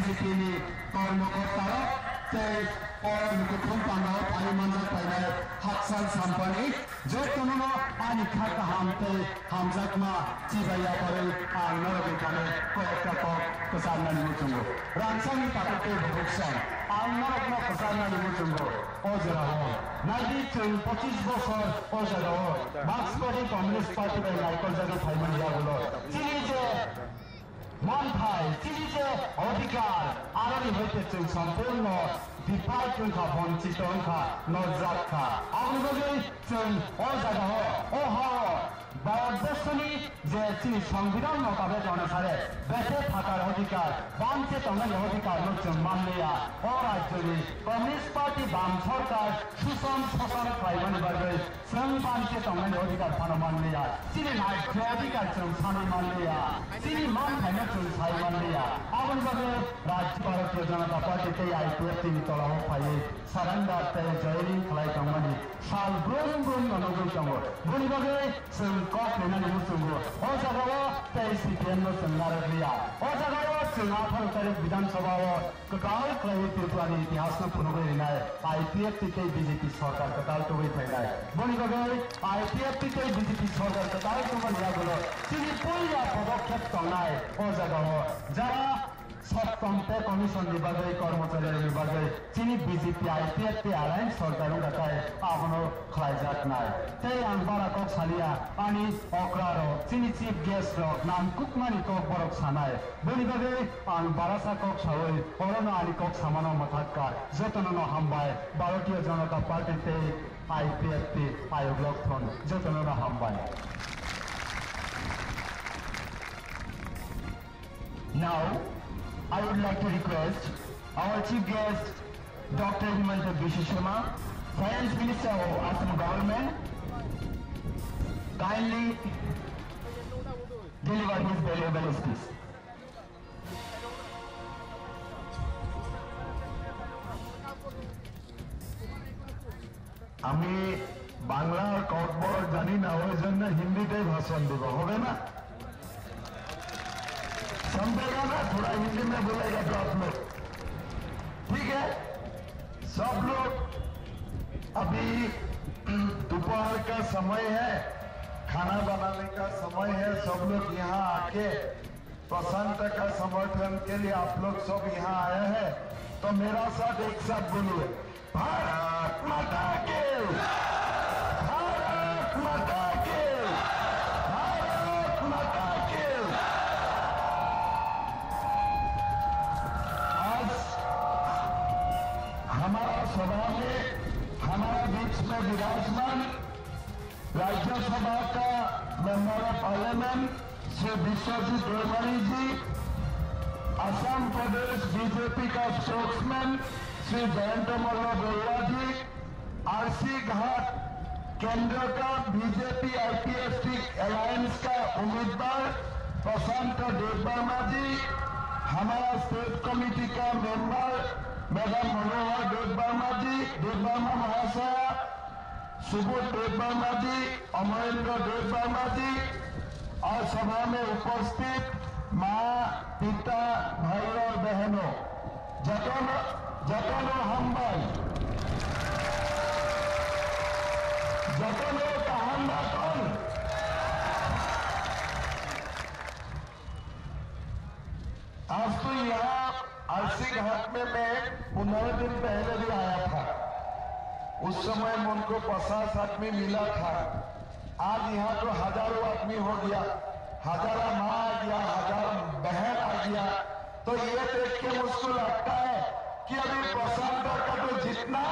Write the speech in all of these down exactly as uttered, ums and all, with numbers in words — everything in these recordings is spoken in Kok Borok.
B J P ni kormokorta rok tei o nukuthum pandao phaiwi manjak phainai Haksan Sampani jotono no ani kha kaham tei hamjakma chibai yakarwi ang norokni thani kok ta kok kwcharnani muchungo. Rangchakni takhuk tei bukhuk song ang norokno kwcharnani muchungo. O jorao naidi chwng pochis bosor o jagao Marxist Party, Communist Party bai naikoljakwi phaimani yagulo chini je manthai, chini je odhikar, aroni hoite chwng sompurno deprive wngkha, bonchito wngkha, norjak kha. Aboni bagwi chwng o jagao, o hao, Bharat borshoni je chini Songbidan motabek onusare bete thakar odhikar, bangche tongnani odhikar no chwng manliya. O rajyoni Communist Party bam sorkar suson soson khlaimani bagwi chwng bangche tongnani odhikar phano manliya. Chini rajyo odhikar chwng sanwi manliya. Chini manthaino chwng sai manliya. Aboni bagwi rajyo Bharatiya Janata Party tei I P F T ni tolao phaiwi surrender tei joining khlai tongmani sal brum brum no nugwi tongo. Boni bagwi chwng kok rinani muchungo. O jagao tei C P M no chwng narwk liya. O jagao chwng atharo tarik Bidhan Sabha o kwtal khlaiwi Tripura ni itihas no phunugwi rinai I P F T tei B J P sorkar kwtal tubui phainai. Boni bagwi I P F T tei B J P sorkar kwtal tubani yagulo chini puila podokkhep tongnai o jagao jara Sottom Pay Commission ni bagwi, kormochari rokni bagwi chini B J P I P F T alliance sorkar wngkha tei abono khlaijaknai. Tei ang bara kok saliya, ani okra rok, chini chief guest rok nangkukmani kok borok sanai. Boni bagwi ang barasa kok sawi orono ani kok samano mwthakka. Jotono no hambai, Bharatiya Janata Party tei I P F T ayok lok thon. Jotono no hambai. Now, I would like to request our chief guest, Doctor Himanta Biswa Sarma, Finance Minister of Assam Government, kindly deliver his valuable speech. আমি বাংলা আর ককবরক জানি না, ওই জন্য হিন্দিতেই ভাষণ দিব, হবে না? समझेगा ना? थोड़ा हिंदी में बोलेगा तो आप लोग, ठीक है? सब लोग अभी दोपहर का समय है, खाना बनाने का समय है, सब लोग यहाँ आके प्रशांत का समर्थन के लिए आप लोग सब यहाँ आए हैं, तो मेरा साथ एक साथ बोलिए, भारत माता की, भारत माता की, भारत माता की। आज हमारा सभा में हमारे बीच में विराजमान राज्यसभा का मेंबर ऑफ पार्लियामेंट श्री विश्वजीत देवमणि जी, असम प्रदेश बीजेपी का स्पोक्समैन श्री जयंत मल्ल बरुआ जी, आरसी घाट केंद्र का बीजेपी आईपीएफटी अलायंस का उम्मीदवार प्रशांत देववर्मा जी, हमारा स्टेट कमेटी का मेंबर मैडम मनोहर देववर्मा जी, देववर्मा महाशया, सुबोध देववर्मा जी, अमरेंद्र देववर्मा जी और सभा में उपस्थित माँ, पिता, भाई और बहनों, जतन, जतन हम्बल, जतन तहन रतन। आज तो यहाँ आरसी घाट में मैं पंद्रह दिन पहले भी आया था, उस समय मन को पचास आदमी मिला था। आज यहाँ तो हजारों आदमी हो गया, हजारा माँ आ गया, हजार बहन आ गया। तो ये देख के मुझको लगता है कि अभी प्रशांत का तो जितना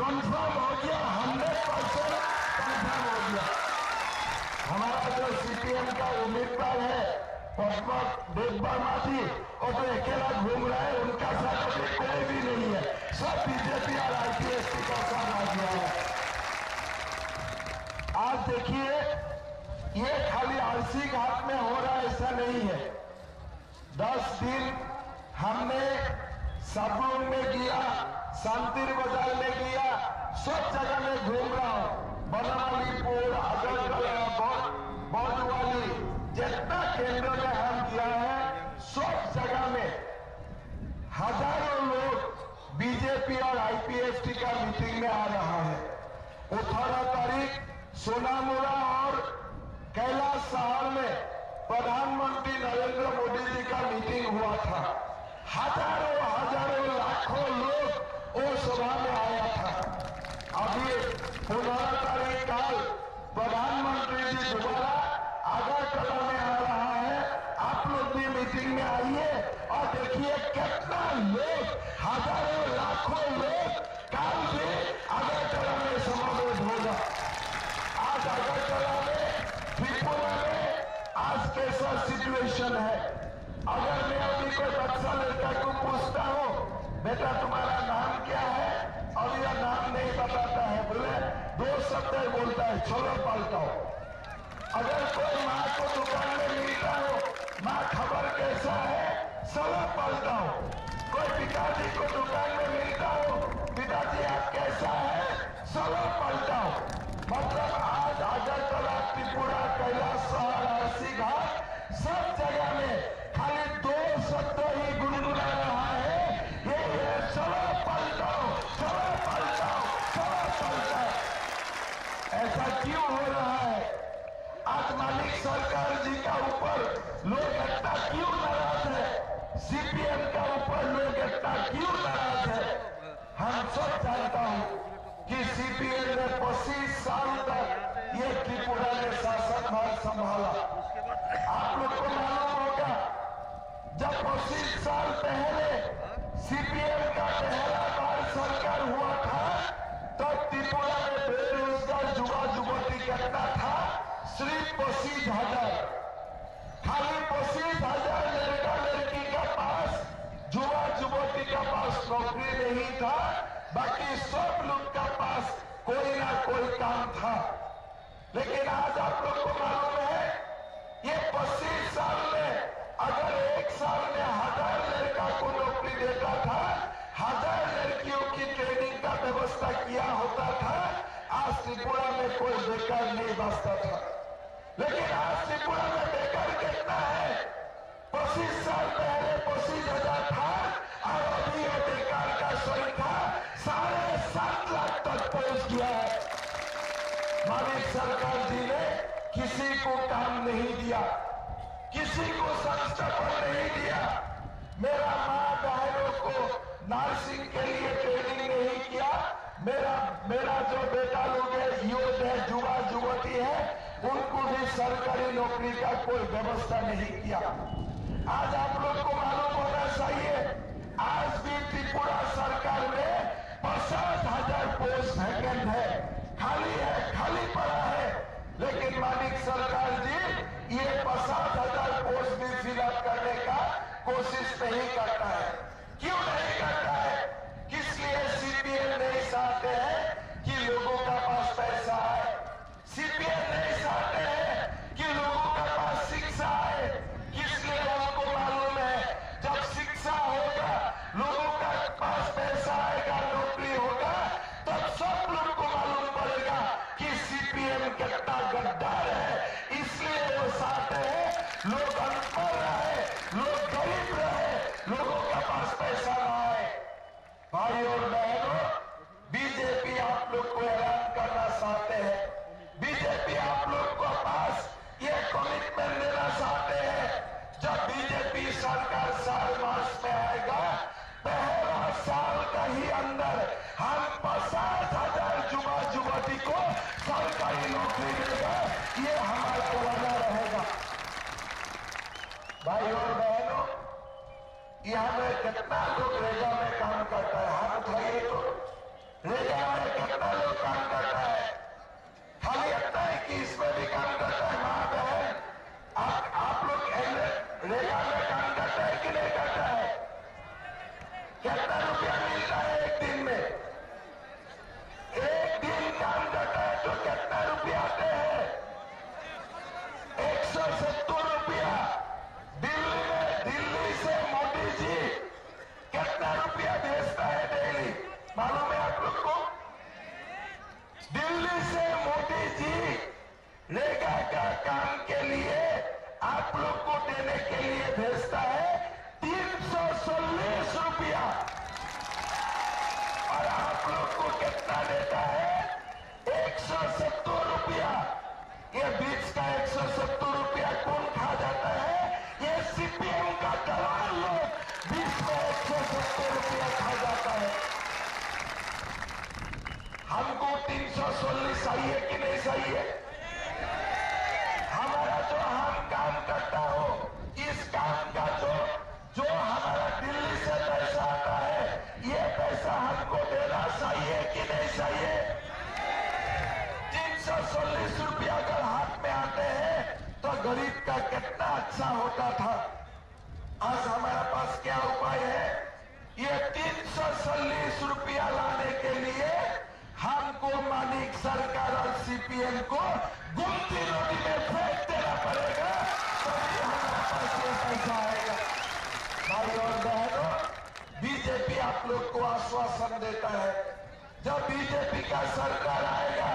कंफर्म हो गया, हंड्रेड परसेंट कंफर्म हो गया। हमारा जो सीपीएम का उम्मीदवार है पद्म देववर्मा जी, वो तो अकेला घूम रहा है, उनका साथ अभी कोई भी नहीं है, सब बीजेपी और आईपीएफटी का साथ आ गया है। आज देखिए, ये खाली आरसी घाट में हो रहा है, ऐसा नहीं है। दस दिन हमने सबलुंग में किया, शांतिर बाजार में किया, सब जगह में घूम रहा हूँ। बनवालीपुर, अगरतला, बौ-, बौद्धवाली, जितना केंद्र में हम किया है, सब जगह में मीटिंग में आ रहा है। अठारह तारीख सोनामुड़ा और कैलाश शहर में प्रधानमंत्री नरेंद्र मोदी जी का मीटिंग हुआ था। हजारों हजारों लाखों लोग वो सभा में आया था। अभी पन्द्रह तारीख काल प्रधानमंत्री जी दोबारा अगरतला में आ रहा है। आप लोग भी मीटिंग में आइए और देखिए कितना लोग, हजारों लाखों लोग काल भी अगरतला में समावेश होगा। आज अगरतला में, त्रिपुरा में आज कैसा सिचुएशन है, अगर मैं अभी कोई बच्चा लड़का को पूछता हूँ, "बेटा, तुम्हारा नाम क्या है?" और यह नाम नहीं बताता है, बोले, दो शब्द बोलता है, "चलो पलटाओ।" अगर कोई माँ को दुकान में मिलता हो, "माँ, खबर कैसा है?" "चलो पलटाओ।" कोई पिताजी को दुकान में मिलता हो, "पिताजी, आप कैसा है?" चलो पलटाओ। मतलब, आज अगरतला, त्रिपुरा, कैलाश शहर, आरसी घाट, सब जगह में खाली दो शब्द ही गुनगुना रहा है, ये है, "चलो पलटाओ, चलो पलटाओ, चलो पलटाओ।" ऐसा क्यों हो रहा है? आज मानिक सरकार जी का ऊपर लोग इतना क्यों नाराज है? सीपीएम का ऊपर लोग इतना क्यों नाराज है? हम सब जानता हूँ कि सीपीएम ने पच्चीस साल तक ये त्रिपुरा में शासन भार संभाला। आप लोग को मालूम होगा, जब पच्चीस साल पहले सीपीएम का पहला बार सरकार हुआ था, तब त्रिपुरा में बेरोजगार युवा युवती कितना था? सिर्फ पच्चीस हजार। खाली पच्चीस हजार लड़का लड़की का पास, युवा युवती का पास नौकरी नहीं था, बाकी सब लोग का पास कोई ना कोई काम था। लेकिन आज आप लोग को मालूम है, ये पच्चीस साल में अगर एक साल में हजार लड़का को नौकरी देता था, हजार लड़कियों की ट्रेनिंग का व्यवस्था किया होता था, आज त्रिपुरा में कोई बेकार नहीं बचता था। लेकिन आज त्रिपुरा में बेकार कितना है? पच्चीस साल पहले पच्चीस हजार था और अभी ये बेकार का संख्या साढ़े सात लाख तक पहुंच गया है। मानिक सरकार जी ने किसी को काम नहीं दिया, किसी को संस्थापन नहीं दिया। मेरा माँ बहनों को नर्सिंग के लिए ट्रेनिंग नहीं किया। मेरा, मेरा जो बेटा लोग है, यूथ है, युवा युवती है, उनको भी सरकारी नौकरी का कोई व्यवस्था नहीं किया। आज आप लोग को मालूम होना चाहिए, आज भी त्रिपुरा सरकार में पचास हजार पोस्ट वैकेंट है, खाली है, खाली पड़ा है। लेकिन मानिक सरकार जी ये पचास हजार पोस्ट भी फिलअप करने का कोशिश नहीं करता है। क्यों नहीं करता है? किस लिए? सीपीएम नहीं चाहते हैं कि लोगों का पास पैसा आए। सीपीएम नहीं चाहते हैं कि लोगों का पास शिक्षा आए। किस लिए? उनको मालूम है, जब शिक्षा होगा, लोगों का पास पैसा आएगा, नौकरी होगा, तब सब लोग को मालूम पड़ेगा कि सीपीएम कितना गद्दार है। इसलिए वो चाहते हैं लोग अनपढ़ रहे, लोग गरीब रहे, लोगों के पास पैसा ना आए। भाई और बहनों, बीजेपी आप लोग को हैरान करना चाहते हैं। बीजेपी आप लोग को पास ये कमिटमेंट देना चाहते हैं, जब बीजेपी सरकार चार मार्च में आएगा, पहला साल का ही अंदर हम पचास हजार युवा युवती को सरकारी नौकरी देगा, ये हमारा वादा रहेगा। भाई और बहनों, यहाँ में कितना लोग रेगा में काम करता है, हाथ उठाइए तो। रेगा में कितना लोग काम करता है? खाली इतना है कि इसमें भी काम करता है। माँ बहन, आप, आप लोग एन-, रेगा में काम करता है कि नहीं करता है? कितना रुपया मिलता है एक दिन में? एक दिन काम करता है तो कितना रुपया आते हैं? एक सौ सत्तर रुपया। दिल्ली में, दिल्ली से मोदी जी कितना रुपया भेजता है डेली, मालूम है आप लोग को? दिल्ली से मोदी जी रेगा का काम के लिए आप लोग को देने के लिए भेजता है तीन सौ चालीस रुपया। और आप लोग को कितना रुपया खा जाता है। हमको तीन सौ सैंतालीस चाहिए कि नहीं चाहिए? हमारा जो हम काम करता हो, इस काम का जो, जो हमारा दिल्ली से पैसा आता है, ये पैसा हमको देना चाहिए कि नहीं चाहिए? तीन सौ सैंतालीस रुपया अगर हाथ में आते हैं, तो गरीब का कितना अच्छा होता था। आज हमारे पास क्या उपाय है? ये तीन सौ सैंतालीस रुपया लाने के लिए हमको मानिक सरकार और सीपीएम को गुमती नदी में फेंक देना पड़ेगा, तभी हमारे पास ये पैसा आएगा। भाई और बहनों, बीजेपी आप लोग को आश्वासन देता है, जब बीजेपी का सरकार आएगा,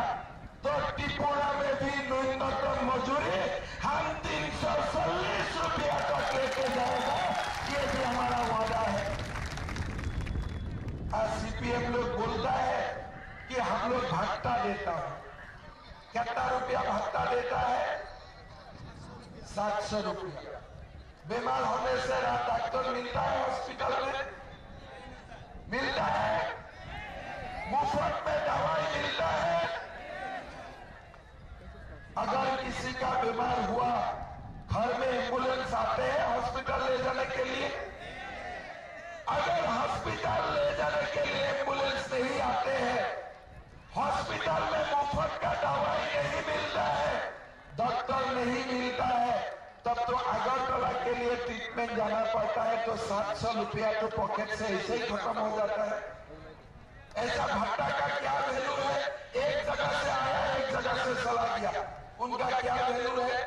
तो त्रिपुरा में भी न्यूनतम मजदूरी हम तीन सौ सैंतालीस रुपया तक लेके जाएगा, ये भी हमारा वादा है। आज सीपीएम लोग बोलता है कि हम लोग भत्ता देता है। कितना रुपया भत्ता देता है? सात सौ रुपया। बीमार होने से रात डॉक्टर मिलता है हॉस्पिटल में? मिलता है? मुफ्त में दवाई मिलता है? अगर किसी का बीमार हुआ, घर में एम्बुलेंस आते हैं हॉस्पिटल ले जाने के लिए? अगर हॉस्पिटल ले जाने के लिए एम्बुलेंस नहीं आते हैं, हॉस्पिटल में मुफ्त का दवाई नहीं मिलता है, डॉक्टर नहीं मिलता है, तब तो अगरतला के लिए ट्रीटमेंट जाना पड़ता है, तो सात सौ रुपया तो पॉकेट से ऐसे ही खत्म हो जाता है। ऐसा भत्ता का क्या वैल्यू है? एक जगह से आया, एक जगह से चला गया, उनका क्या वैल्यू है?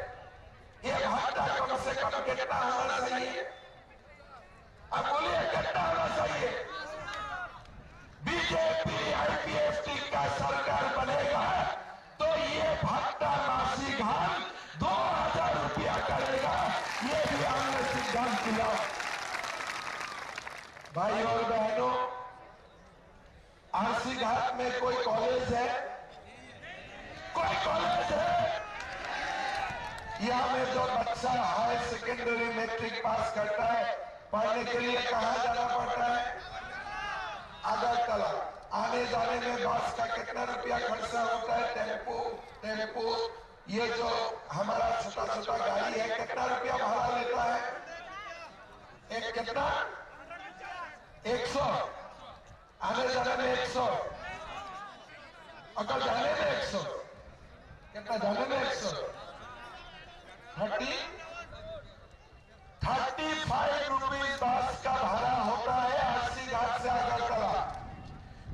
ये भत्ता कम से कम कितना होना चाहिए? अब बोलिए, कितना होना चाहिए? बीजेपी आईपीएफटी का सरकार बनेगा तो ये भत्ता मासिक हम दो हजार रुपया करेगा, ये भी हमने सिद्धांत लिया। भाई और बहनों, आरसी घाट में कोई कॉलेज है? कोई कॉलेज है? यहाँ में जो बच्चा हायर सेकेंडरी मैट्रिक पास करता है, पढ़ने के लिए कहाँ जाना पड़ता है? अगरतला। आने जाने में बस का कितना रुपया खर्चा होता है? टेम्पो, टेम्पो, ये जो हमारा छोटा छोटा गाड़ी है, कितना रुपया भाड़ा लेता है? एक कितना? एक सौ। आने जाने में एक सौ। अगर जाने में एक सौ, कितना जाने में एक सौ? थर्टी, थर्टी फाइव रुपीज बस का भाड़ा होता है आरसी घाट से अगरतला।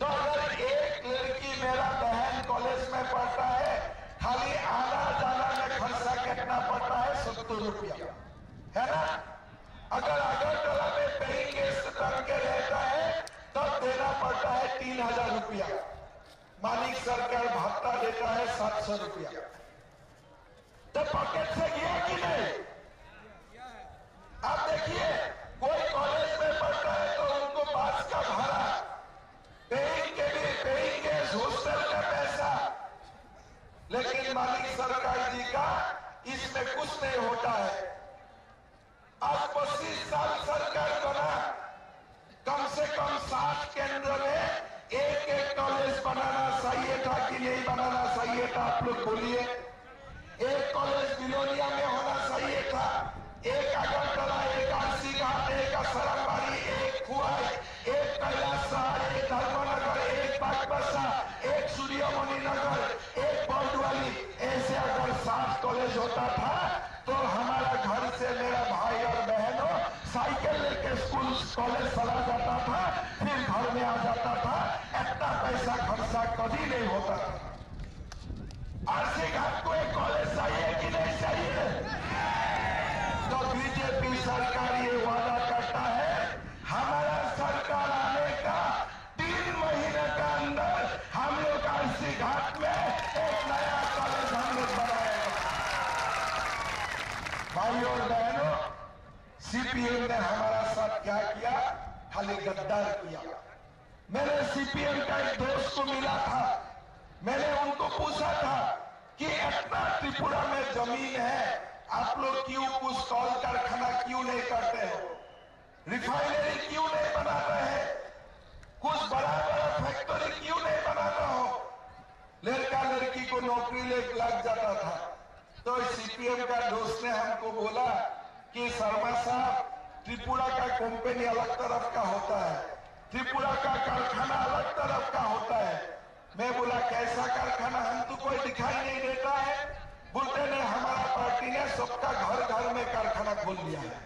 तो अगर एक लड़की, मेरा बहन कॉलेज में पढ़ता है, खाली आना जाना में खर्चा कितना पड़ता है? सत्तर रुपया, है ना? अगर अगरतला में पेइंग गेस्ट बन के रहता है, तब देना पड़ता है तीन हजार रुपया। मानिक सरकार भत्ता देता है सात सौ रुपया। तो पॉकेट से गया कि नहीं? आप देखिए, कोई कॉलेज में पढ़ता है तो उनको बस का भाड़ा, पेइंग के भी, पेइंग गेस्ट, हॉस्टल का पैसा, लेकिन मानिक सरकार जी का इसमें कुछ नहीं होता है। आज पच्चीस साल सरकार बना, कम से कम सात केंद्र में एक एक कॉलेज बनाना चाहिए था कि नहीं बनाना चाहिए था? आप लोग बोलिए। एक कॉलेज बिलोनिया में होना चाहिए था, एक अगरतला, एक आरसी घाट, एक असलमबाड़ी, एक खुवाई, एक कैलाश सहर, एक धर्मनगर, एक बागबसा, एक सूर्यमणि नगर, एक बर्डवाली। ऐसे अगर सात कॉलेज होता था तो हमारा घर से मेरा भाई और बहनों साइकिल लेके स्कूल, कॉलेज चला जाता था, फिर घर में आ जाता था। इतना पैसा खर्चा कभी नहीं होता था। आरसी घाट को एक कॉलेज चाहिए कि नहीं चाहिए? तो बीजेपी सरकार ये वादा करता है, हमारा सरकार आने का तीन महीने का अंदर हम लोग आरसी घाट में एक नया कॉलेज हम लोग बनाएंगे। भाई और बहनों, सीपीएम ने हमारा साथ क्या किया? खाली गद्दार किया। मैंने सीपीएम का एक दोस्त को मिला था, मैंने उनको पूछा था कि इतना त्रिपुरा में जमीन है, आप लोग क्यों कुछ कॉल कारखाना क्यों नहीं करते हो, रिफाइनरी क्यों नहीं बनाते हैं? लग जाता था। तो सीपीएम का दोस्त ने हमको बोला कि शर्मा साहब, त्रिपुरा का कंपनी अलग तरफ का होता है, त्रिपुरा का कारखाना अलग तरफ का होता है। मैं बोला, कैसा कारखाना, हम तो कोई दिखाई नहीं देता है। बोलते, नहीं, हमारा पार्टी ने सबका घर घर में कारखाना खोल लिया है।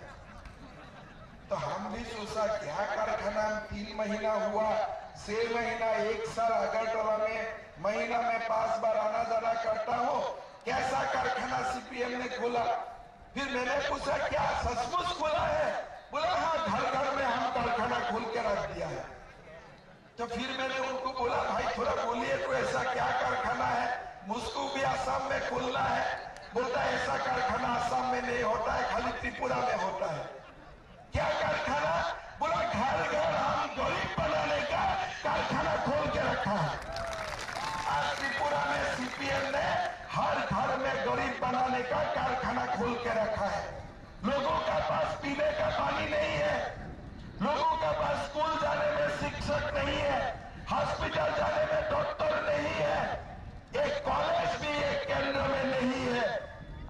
तो हम भी सोचा, क्या कारखाना, तीन महीना हुआ, छह महीना, एक साल अगरतला में महीना में पांच बार आना जाना करता हूँ, कैसा कारखाना सीपीएम ने खोला? फिर मैंने पूछा, क्या सचमुच खोला है? बोला, हाँ, घर घर में हम कारखाना खोल के रख दिया है। तो फिर मैंने उनको बोला, भाई, थोड़ा बोलिए तो, ऐसा क्या कारखाना है? मुझको भी आसाम में खोलना है। बोलता है, ऐसा कारखाना आसाम में नहीं होता है, खाली त्रिपुरा में होता है। क्या कारखाना? बोला, घर घर हम गरीब बनाने का कारखाना खोल के रखा है। आज त्रिपुरा में सीपीएम ने हर घर में गरीब बनाने का कारखाना खोल के रखा है। लोगों का पास पीने का पानी नहीं है, लोगों का पास स्कूल जाने में शिक्षक नहीं है, हॉस्पिटल जाने में डॉक्टर नहीं है, एक कॉलेज भी एक केंद्र में नहीं है।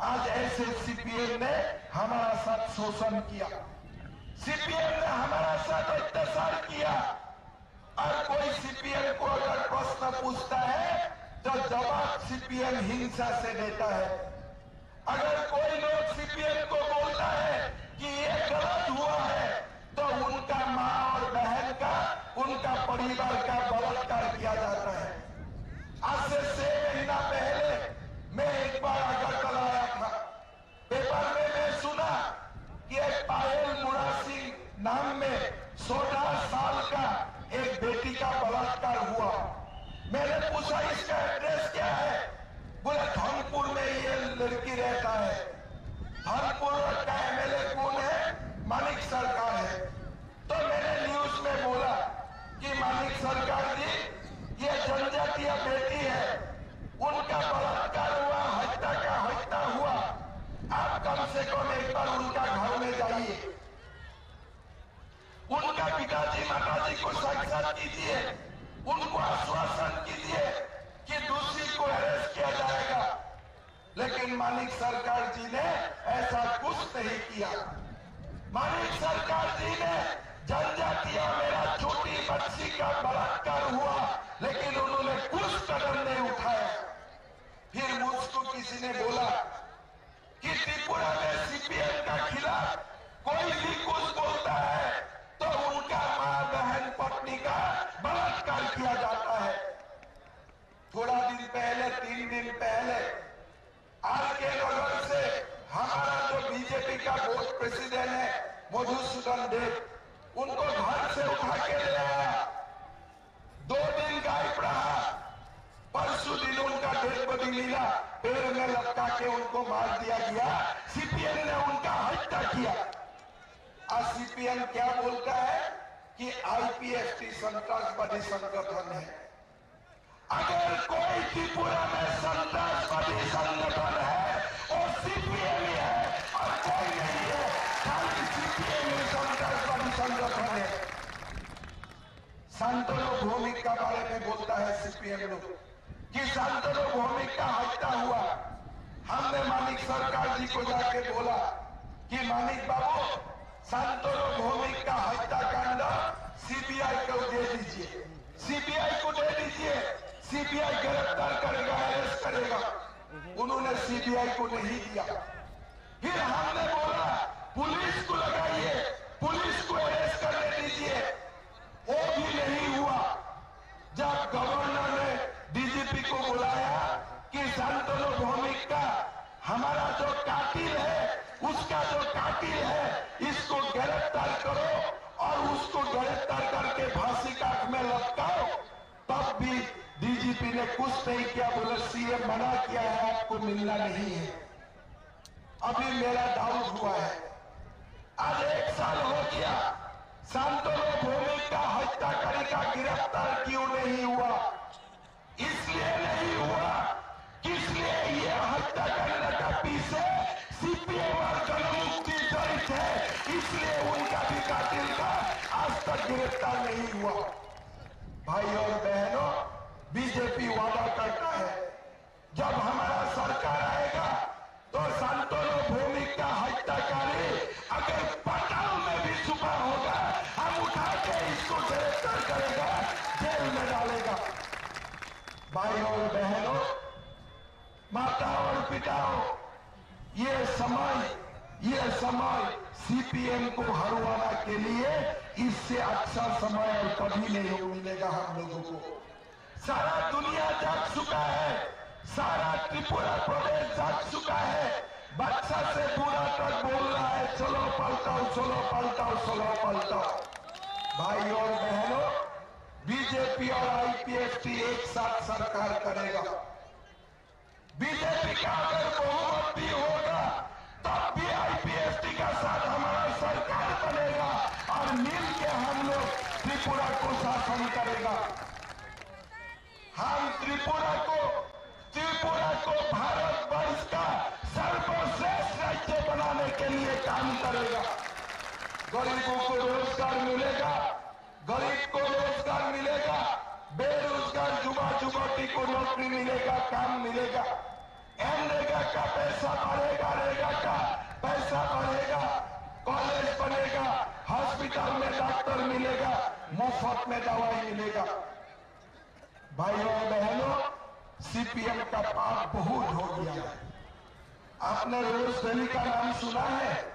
आज ऐसे सीपीएम ने हमारा साथ शोषण किया, सीपीएम ने हमारा साथ अत्याचार किया। और कोई सीपीएम को अगर प्रश्न पूछता है तो जवाब सीपीएम हिंसा से देता है। अगर कोई लोग सीपीएम को बोलता है कि ये गलत हुआ है, तो उनका माँ और बहन का, उनका परिवार का बलात्कार किया जाता है। आज से छह महीना पहले मैं एक बार अगरतला आया था। पेपर में मैं सुना कि एक पायल मुरासिंग नाम में सोलह साल का एक बेटी का बलात्कार हुआ। मैंने पूछा, इसका एड्रेस क्या है? बोले, धर्मपुर में ये लड़की रहता है। धर्मपुर का एमएलए कौन है? मानिक सरकार है। तो मैंने न्यूज़ में बोला कि मानिक सरकार जी, ये जनजातीय बेटी है, उनका बलात्कार हुआ, हत्या का हत्या हुआ, आप कम से कम एक बार उनका घर में जाइए, उनका पिताजी माताजी को साक्षात कीजिए, उनको आश्वासन कीजिए कि दोषी को अरेस्ट किया जाएगा। लेकिन मानिक सरकार जी ने ऐसा कुछ नहीं किया। मानिक सरकार जी ने जनजातीय मेरा छोटी बच्ची का बलात्कार हुआ, लेकिन उन्होंने कुछ कदम नहीं उठाया। फिर मुझको किसी ने बोला कि त्रिपुरा में सीपीएम का खिलाफ कोई भी कुछ बोलता है तो उनका माँ, बहन, पत्नी का बलात्कार किया जाता है। थोड़ा दिन पहले, तीन दिन पहले आरके नगर से हमारा जो बीजेपी का बोर्ड प्रेसिडेंट है मधुसूदन देव, उनको घर से उठा के ले आया। दो दिन गायब रहा, परसों दिन उनका डेड बॉडी मिला, पेड़ में लटका के उनको मार दिया गया, सीपीएम ने उनका हत्या किया। आज सीपीएम क्या बोलता है कि आईपीएफटी संतरासवादी संगठन है। अगर कोई त्रिपुरा में संतरासवादी संगठन है, वो सीपीएम ही है और कोई नहीं है, खाली सीपीएम ही संतरासवादी संगठन है। शांतनु भौमिक का बारे में बोलता है सीपीएम लोग कि शांतनु भौमिक का हत्या हुआ। हमने मानिक सरकार जी को जाके बोला कि मानिक बाबू, शांतनु भौमिक का हत्याकांड सीबीआई को दे दीजिए, सीबीआई को दे दीजिए, सीबीआई गिरफ्तार करेगा, अरेस्ट करेगा। उन्होंने सीबीआई को नहीं दिया। फिर हमने बोला, पुलिस को लगाइए, पुलिस को अरेस्ट करने दीजिए, वो भी नहीं हुआ। जब गवर्नर ने डीजीपी को बुलाया कि शांतनु भौमिक का हमारा जो कातिल है, उसका जो कातिल है, इसको गिरफ्तार करो और उसको गिरफ्तार करके फांसी काठ में लटकाओ, तब भी डीजीपी ने कुछ नहीं किया, बोले सीएम मना किया है, आपको मिलना नहीं है। अभी मेरा डाउट हुआ है, आज एक साल हो गया, शांतनु भौमिक का हत्याकारी का गिरफ्तार क्यों नहीं हुआ? इसलिए नहीं हुआ, किसलिए ये हत्याकांड का पीछे सीपीएम और जनमुक्ति जड़ित है, इसलिए उनका भी कातिल का आज तक गिरफ्तार नहीं हुआ। भाई और बहनों, बीजेपी वादा करता है, जब हमारा सरकार आएगा तो शांतनु भौमिक का हत्याकारी अगर पाताल में भी छुपा होगा, हम उठा के इसको गिरफ्तार करेगा, जेल में डालेगा। भाई और बहनों, माता और पिताओं, ये समय, ये समय सीपीएम को हरवाना के लिए इससे अच्छा समय और कभी नहीं मिलेगा हम लोगों को। सारा दुनिया जाग चुका है, सारा त्रिपुरा प्रदेश जाग चुका है। बच्चा से बूढ़ा तक बोल रहा है, "चलो पलटाओ, चलो पलटाओ, चलो पलटाओ।" भाई और बहनों, बीजेपी और आईपीएफटी एक साथ सरकार करेगा। बीजेपी का अगर बहुमत भी होगा, तब भी आईपीएफटी का साथ हमारा सरकार बनेगा और मिल के हम लोग त्रिपुरा को शासन करेगा। हम त्रिपुरा को, त्रिपुरा को भारत वर्ष का सर्वश्रेष्ठ राज्य बनाने के लिए काम करेगा। गरीबों को रोजगार मिलेगा, गरीब को रोजगार मिलेगा, बेरोजगार युवा युवती को नौकरी मिलेगा, काम मिलेगा। एनरेगा का पैसा बढ़ेगा, रेगा का पैसा बढ़ेगा, कॉलेज बनेगा, हॉस्पिटल में डॉक्टर मिलेगा, मुफ्त में दवाई मिलेगा। भाइयों बहनों, सीपीएम का पाप बहुत हो गया है। आपने रोज वैली का नाम सुना है?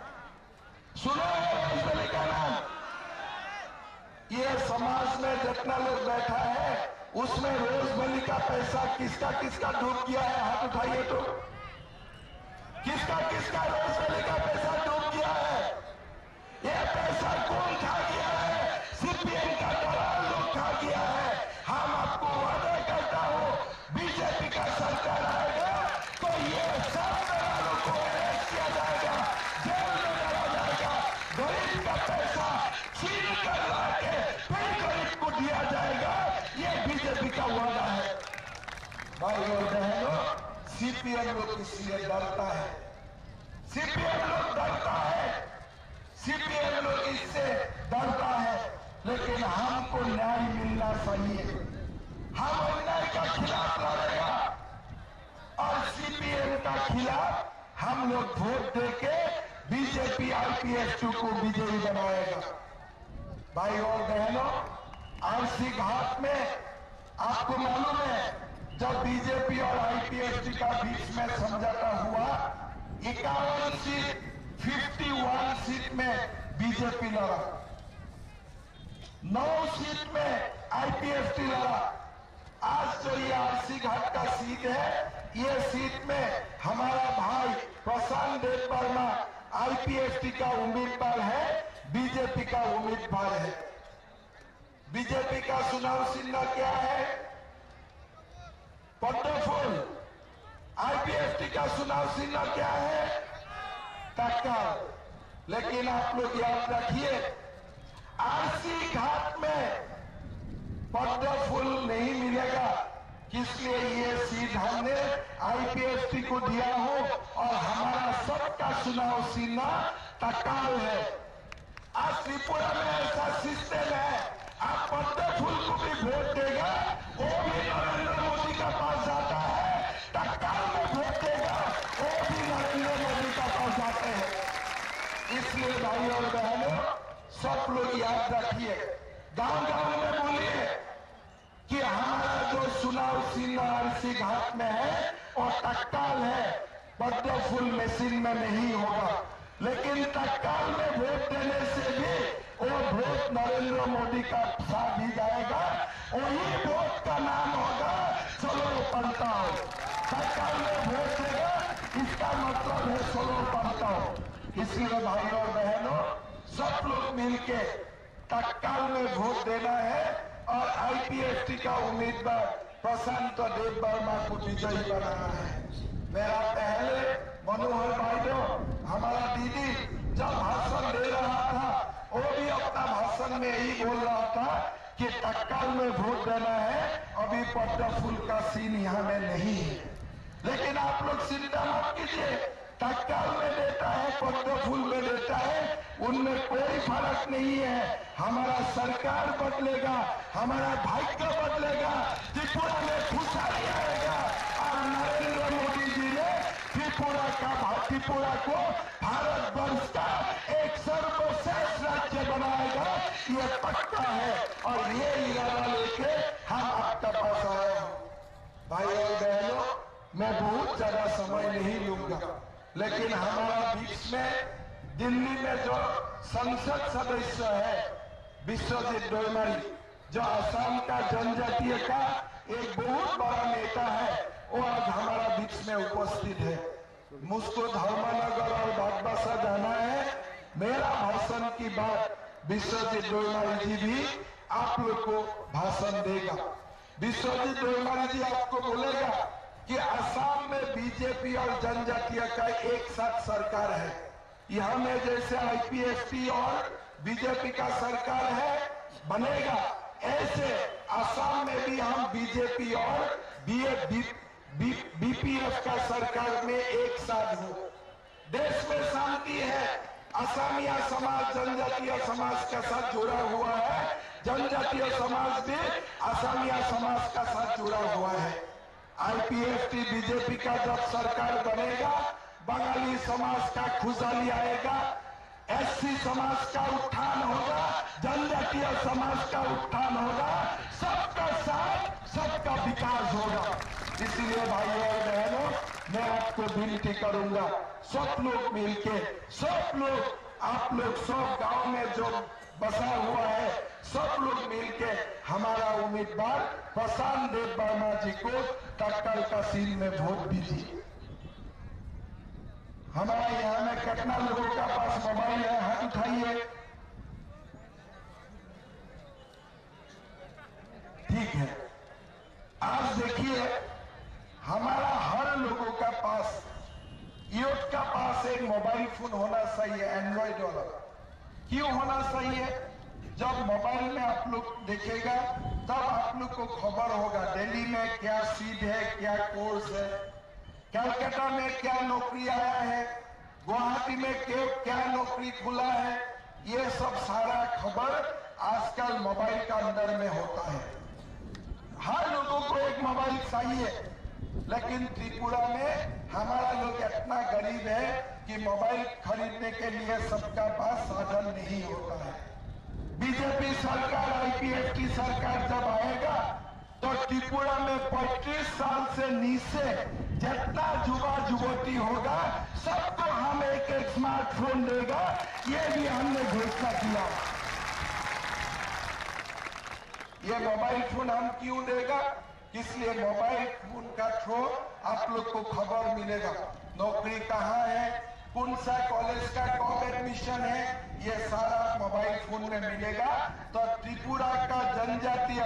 सुना है रोज वैली का नाम? ये समाज में जितना लोग बैठा है, उसमें रोज वैली का पैसा किसका किसका डूब गया है, हाथ उठाइए तो। किसका किसका रोज वैली का पैसा डूब गया है? ये पैसा कौन खा गया है? सीपीएम का दलाल लोग खा गया है। हम आपको वादा करता हूँ, बीजेपी का सरकार आएगा तो ये सब दलालों को अरेस्ट किया जाएगा, जेल में डाला जाएगा। गरीब का पैसा छीन कर लाके फिर गरीब को दिया जाएगा, ये बीजेपी का वादा है। भाई और बहनों, सीपीएम लोग इसलिए डरता है, सीपीएम लोग डरता है, सीपीएम लोग इससे डरता है, लेकिन हमको न्याय मिलना चाहिए। हम अन्याय का खिलाफ लड़ेगा और सीपीएम का खिलाफ हम लोग वोट देके बीजेपी आईपीएफटी को विजयी बनाएगा। भाई और बहनों, आरसी घाट में आपको मालूम है, जब बीजेपी और आईपीएफटी का बीच में समझौता हुआ, इक्यावन सीट, फिफ्टी वन सीट में बीजेपी लड़ा, नौ सीट में आईपीएफटी लड़ा। आज जो ये आरसी घाट का सीट है, ये सीट में हमारा भाई प्रशांत देव वर्मा आईपीएफटी का उम्मीदवार है, बीजेपी का उम्मीदवार है। बीजेपी का चुनाव चिन्ह क्या है? पद्म फूल। आईपीएफटी का चुनाव चिन्ह क्या है? टक्का। लेकिन आप लोग याद रखिए, आरसी घाट में पद्म फूल नहीं मिलेगा, इसलिए ये सीट हमने आईपीएफटी को दिया हो और हमारा सबका चुनाव चिन्ह टक्का है। आज त्रिपुरा में ऐसा सिस्टम है, आप पद्म फूल को भी वोट देगा, वो भी नरेंद्र मोदी का पास जाता है, टक्का में वोट देगा, वो भी नरेंद्र मोदी का पास जाते हैं। इसलिए भाई और बहनों, सब लोग याद रखिए, गांव गांव में बोलिए, कि हमारा जो चुनाव चिन्ह आरसी घाट में है, वो टक्काल है, पद्म फूल मशीन में नहीं होगा। लेकिन टक्काल में वोट देने से भी वो वोट नरेंद्र मोदी का साथ ही जाएगा। वही वोट का नाम होगा चलो पलटाओ। टक्काल में वोट देगा, इसका मतलब है चलो पलटाओ। इसलिए भाइयों और बहनों, सब लोग मिलके तत्काल में वोट देना है और आईपीएफटी का उम्मीदवार प्रशांत देव वर्मा को विजयी बनाना है। मेरा पहले मनोहर भाई जो हमारा दीदी जब भाषण दे रहा था, वो भी अपना भाषण में यही बोल रहा था कि तत्काल में वोट देना है, अभी पद्म फूल का सीन यहाँ में नहीं है। लेकिन आप लोग चिंता मत कीजिए, तत्काल में देता है, पद्म फूल में देता है, उनमें कोई फर्क नहीं है। हमारा सरकार बदलेगा, हमारा भाग्य बदलेगा, त्रिपुरा में खुशहाली आएगा और नरेंद्र त्रिपुरा को भारतवर्ष का एक सर्वश्रेष्ठ राज्य बनाएगा, ये पक्का है। और ये इरादा लेके हम आपका पास आए हैं। भाई और बहनों, मैं बहुत ज्यादा समय नहीं लूंगा, लेकिन हमारा बीच में दिल्ली में जो संसद सदस्य है विश्वजीत डोईमारी, जो असम का जनजातीय का एक बहुत बड़ा नेता है, वो आज हमारा बीच में उपस्थित है। मुझको धर्मनगर और भाटबासा जाना है। मेरा भाषण की बाद विश्वजीत डोईमारी जी भी आप लोग को भाषण देगा। विश्वजीत डोईमारी जी आपको बोलेगा कि असम में बीजेपी और जनजातीय का एक साथ सरकार है। यहाँ में जैसे आईपीएफटी और बीजेपी का सरकार है, बनेगा, ऐसे असम में भी हम बीजेपी और बीए-, बी-, बी-, बीपीएफ का सरकार में एक साथ हो। देश में शांति है, असमिया समाज जनजातीय समाज के साथ जुड़ा हुआ है, जनजातीय समाज भी असमिया समाज का साथ जुड़ा हुआ है। आईपीएफटी बीजेपी का जब सरकार बनेगा, बंगाली समाज का खुशहाली आएगा, एससी समाज का उत्थान होगा, जनजातीय समाज का उत्थान होगा, सबका साथ, सबका विकास होगा। इसीलिए भाइयों और बहनों, मैं आपको विनती करूंगा, सब लोग मिलके, सब लोग, आप लोग सब गांव में जो बसा हुआ है, सब लोग मिलके हमारा उम्मीदवार प्रशांत देव वर्मा जी को टक्कर का सीन में वोट दीजिए। हमारे यहाँ में कितना लोगों का पास मोबाइल है, हाथ उठाइए। ठीक है, आज देखिए, हमारा हर लोगों का पास, यूथ का पास एक मोबाइल फोन होना चाहिए, एंड्रॉइड वाला। क्यों होना चाहिए? जब मोबाइल में आप लोग देखेगा, तब आप लोग को खबर होगा दिल्ली में क्या सीट है, क्या कोर्स है, कलकत्ता में क्या नौकरी आया है, गुवाहाटी में क्या, क्या नौकरी खुला है, ये सब सारा खबर आजकल मोबाइल का अंदर में होता है। हर लोगों को एक मोबाइल चाहिए, लेकिन त्रिपुरा में हमारा लोग इतना गरीब है कि मोबाइल खरीदने के लिए सबका पास साधन नहीं होता है। बीजेपी सरकार, आईपीएफटी सरकार जब आएगा, तो त्रिपुरा में पैंतीस साल से नीचे जितना युवा युवती होगा, सबको हम एक एक स्मार्टफोन देगा, ये भी हमने घोषणा किया। ये मोबाइल फोन हम क्यों देगा? इसलिए मोबाइल फोन का थ्रू आप लोग को खबर मिलेगा, नौकरी कहाँ है, कौन सा कॉलेज का कब एडमिशन है, ये सारा मोबाइल फोन में मिलेगा। तो त्रिपुरा का जनजातीय,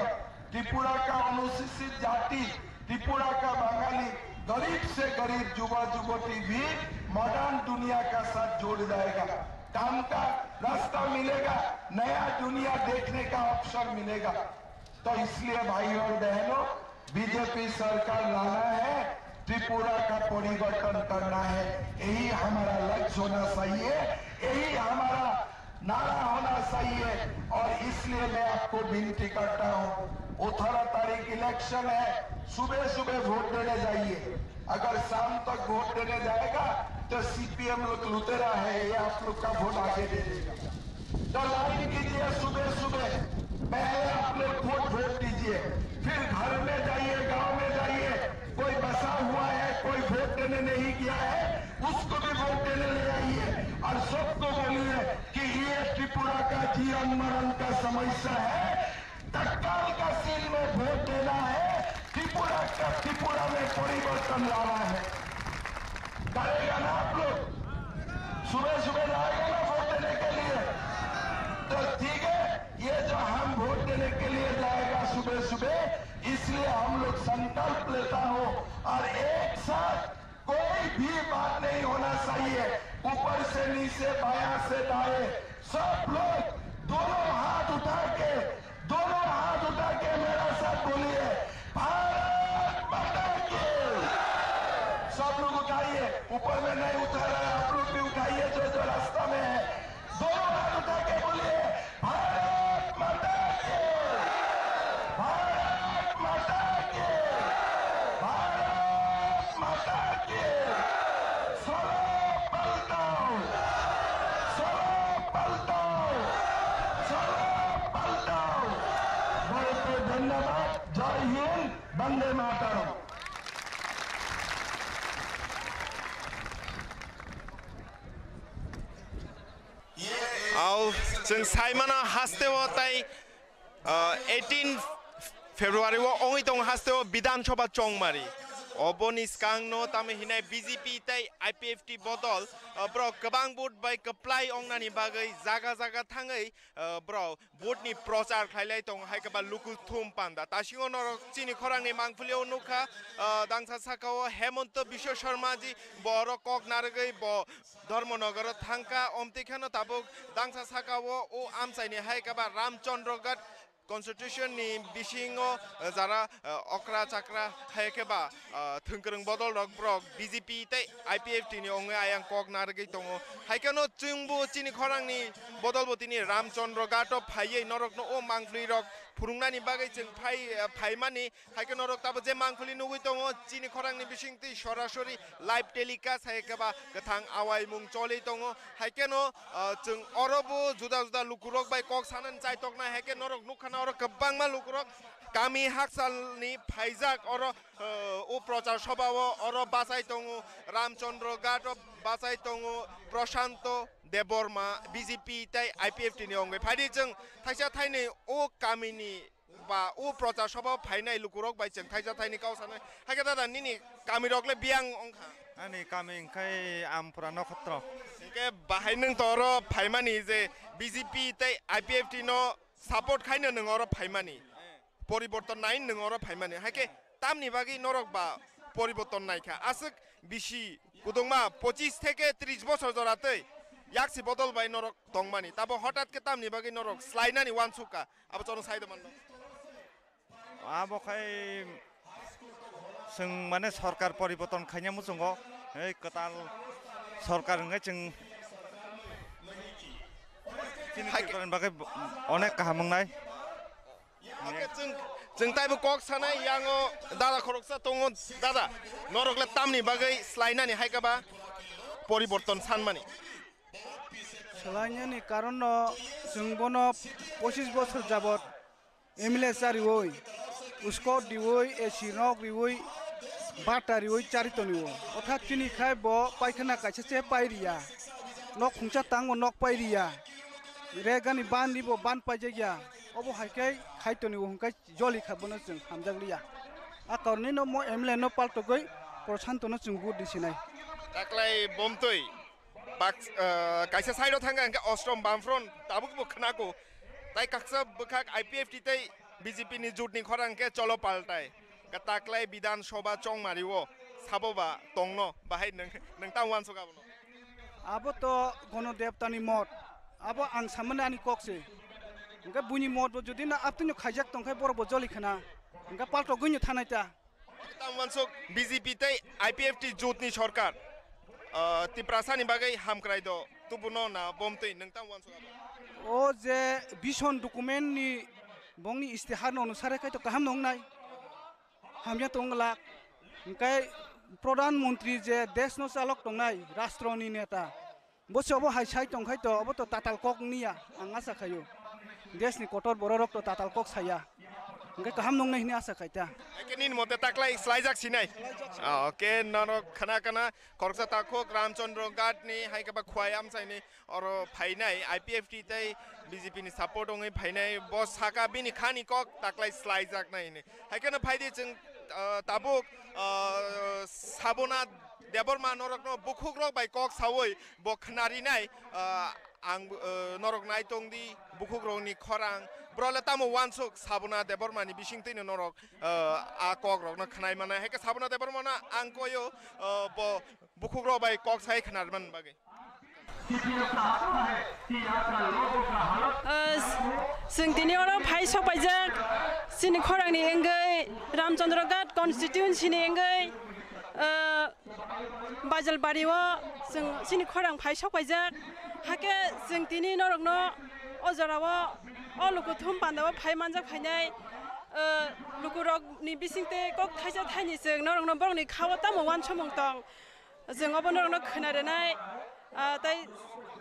त्रिपुरा का अनुसूचित जाति, त्रिपुरा का बंगाली, गरीब से गरीब युवा युवती भी मॉडर्न दुनिया का साथ जुड़ जाएगा। काम का रास्ता मिलेगा, नया दुनिया देखने का अवसर मिलेगा। तो इसलिए भाइयों और बहनों, बीजेपी सरकार लाना है, त्रिपुरा का परिवर्तन करना है, यही हमारा लक्ष्य होना चाहिए, यही हमारा नारा होना चाहिए। और इसलिए मैं आपको विनती करता हूँ, अठारह तारीख इलेक्शन है, सुबह सुबह वोट देने जाइए। अगर शाम तक वोट देने जाएगा तो सीपीएम लोग लुटेरा है, ये आप लोग का वोट आगे दे देगा। तो लाइन कीजिए सुबह सुबह, पहले आप लोग वोट, वोट दीजिए, फिर घर में जाइए, गांव में जाइए, कोई बसा हुआ है, कोई वोट देने नहीं गया है, उसको भी वोट देने ले आइए और सबको बोलिए कि ये त्रिपुरा का जीवन मरण का समस्या है। तत्काल का सीन में वोट देना है, त्रिपुरा का, त्रिपुरा में परिवर्तन लाना है। करेगा ना आप लोग? सुबह सुबह जाएगा ना वोट देने के लिए? तो ठीक है, ये जो हम वोट देने के लिए जाएगा सुबह सुबह, इसलिए हम लोग संकल्प लेता हूँ और एक साथ कोई भी बात नहीं होना चाहिए, ऊपर से नीचे, बायां से दाएं, सब लोग दोनों हाथ उठा के, दोनों हाथ उठा के मेरा साथ बोलिए, भारत माता की। सब लोग उठाइए, ऊपर में नहीं उठा रहा है, आप लोग भी उठाइए जो जो रास्ता में है। दोनों हाथ उठा के बोलिए, भारत माता की, भारत माता की, भारत माता की। चलो Au, chwng saimano hasteo tai, ah, eighteen February o ongwi tongo hasteo Bidhan Sabha Chongmari. Oboni skangno tamo hinai B J P tei I P F T bodol, ah, borok kwbang vote bai kwplai ongnani bagwi jaga jaga thangwi, ah, borok vote ni prochar khlailai tongo, hai khe ba luku thum panda. Tasingo norok chini khorangni mangpilio nukha, ah, dangsa sakao Hemanta Biswa Sarma ji, bo oro kok narwgwi bo Dharmanagar o thangkha, omtwi kheno tabuk dangsa sakao o amchaini hai khe ba Ramchandra Ghat constitution ni bisingo, ah, jara, ah, okra chakra hai khe ba, ah, thwngkwrwng bodol rok borok B J P tei I P F T ni wngwi ayang kok narwgwi tongo. Hai kheno chwngbo chini khorangni bodolbo tini Ramchandra Ghat o phaiwi norokno o mangpli rok phunuknani bagwi chwng phai, ah, phaimani. Hai kheno norok tabuk je mangpli nugwi tongo chini khorangni bisingtwi sorasori live telecast hai khe ba kwthang awaimung choli tongo. Hai kheno, ah, chwng oro bo juda juda lukurok bai kok sanani chaitoknai, hai khe norok nukha na oro kwbangma lukurok kami hakchalni phaijak oro, ah, o prochar sabha o oro bachai tongo, Ramchandra Ghat o bachai tongo, Prashanto Debbarma B J P tei I P F T ni wngwi. Phaidi chwng thaisa thainwi o kamini ba o prochar sabha phainai lukurok bai chwng thaisa thaini kok sanai. Hai khe dada, nini kamirok le biyang wngkha? Ani kami wngkha Ampura Nokhatro. Hinkhe bahai nwng to oro phaimani je B J P tei I P F T no support khaino nwng oro phaimani. Poriborton nai nwng oro phaimani. Hai khe tamni bagwi norok ba poriborton naikha? Aswk bisi kwdwngma pochis theke tris bosor jora tei yaksi bodol bai norok tongmani. Tabo hotat khe tamni bagwi norok slainani uansukha? Abo chwng sai da mano. Abo khai chwng mane sorkar poriborton khaina muchungo, ei kwtal sorkar hwnkhai chwng chini Hai khe Tripura ni bagwi onek kaham wngnai. Oke, chwng, chwng taibo kok sanai yango dada khoroksa tongo, dada, norok le tamni bagwi slainani hai khe ba poriborton sanmani? Swlainani karon no chwng bono pochis bosor jabot M L A chariwi, uskot riwi, A C nok riwi, bata riwi chari tonio. Otha chini khai bo paikhana kaisa se pai riya. Nok khungsa tangbo nok pai riya. Regani ban ribo ban paijak ya. Obo hai khe khai tonio hwnkhai joli kha bono chwng hamjak liya. A karon no mo M L A no paltogwi Prashanto no chwng vote di sinai. Taklai bomtwi. Bak-, ah, kaisa side o thangkha hwnkhe Ostrom Bamfront tabuk bo khwnako. Tai kaksa bwkhak I P F T tei B J P ni jut ni khorang khe cholo paltai. Ka taklai Bidhan Sabha Chongmari o sabo ba tongno bahai nwng, nwng tamo uansuk abono? Abo to Gono Debta ni mot. Abo ang samani ani kok se. Hwnkhe buini mot bo jodi na aptwino khaijak tongkhe borok bo joli khna. Hwnkhe paltogwino thanai ta. Tamo uansuk B J P tei I P F T jut ni sorkar, ah, Tiprasa ni bagwi hamkrai do tubuno na bomtwi nwng tamo uansuk abo? O je vision document ni bongni istihar no onusare khai to kaham no wngnai, hamya tong glak. Hwnkhe Pradhan Mantri je desh no chalok tongnai, rastro ni neta, Bo se obo hai sai tong khai to, obo to tatal kok niya, ang asa khaio. Desh ni kotor borok rok to tatal kok saya. Hwnkhe kaham nongnai hwnwi asa khai ta. Eke nini mote taklai slaijak sinai. Ah, oke, nono khana khana khoroksa takhuk Ramchandra Ghat ni hai khe ba Khwai Amchai ni oro phainai I P F T tei B J P ni support wngwi phainai. Bo saka bini khani kok taklai slaijak nai hwnwi. Hai kheno phaidi chwng, ah, tabuk, ah, Sabona Debbarma norokno bukhukrok bai kok saui bo khnarinai, ah, ang, ah, norok naitong di bukhukrokni khorang. Bro le tamo uansuk Sabona Debbarmani bisingtwino norok, ah, a kokrokno khnai manai. Hai khe Sabona Debbarmano ang koio, ah, bo bukhukrok bai kok sai khnarmani bagwi. Ah, chwng tini oro phai sokpaijak, chini khorangni wngwi Ramchandra Ghat constituency ni wngwi, ah, Bajalbari o chwng chini khorang phai sokpaijak. Hakhe chwng tini norokno o jorao o lukuthum panda o phai manjak phainai, ah, lukurokni bisingtwi kok thaisa thaini chwng norokno borokni kha o tamo uansukmung tong. Chwng obo norokno khna rwnai, ah, tei,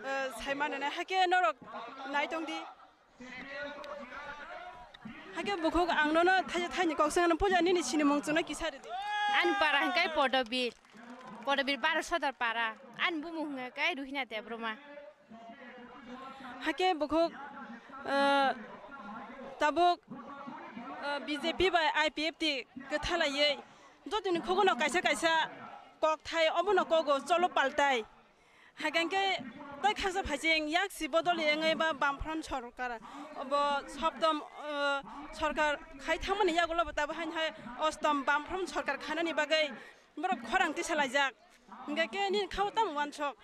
ah, sai man rwnai, hakhe norok naitong di. Ke bukhuk ang nono thaisa thaini kok sengano puja nini sinimung chwngno kisa ridi. Ani para hwnkhe Podobir. Podobir baro sodor para. Ani bumung hwnkhe Ruhina Debbarma. Hake bukhuk, eh, tabuk, eh, B J P bai I P F T kwthalaiwi jotoni khugono kaisa kaisa kok thai obono kogo cholo paltai. Hake hwnkhe tei khaksa phaising yak si bodol wngwi ba Bamfront sorkar obo soptom, eh, sorkar khai thangmani yagulo bo tabuk haino hai ostom Bamfront sorkar khanani bagwi borok khorang tisalaijak. Hingke ke nini khao tamo wansok?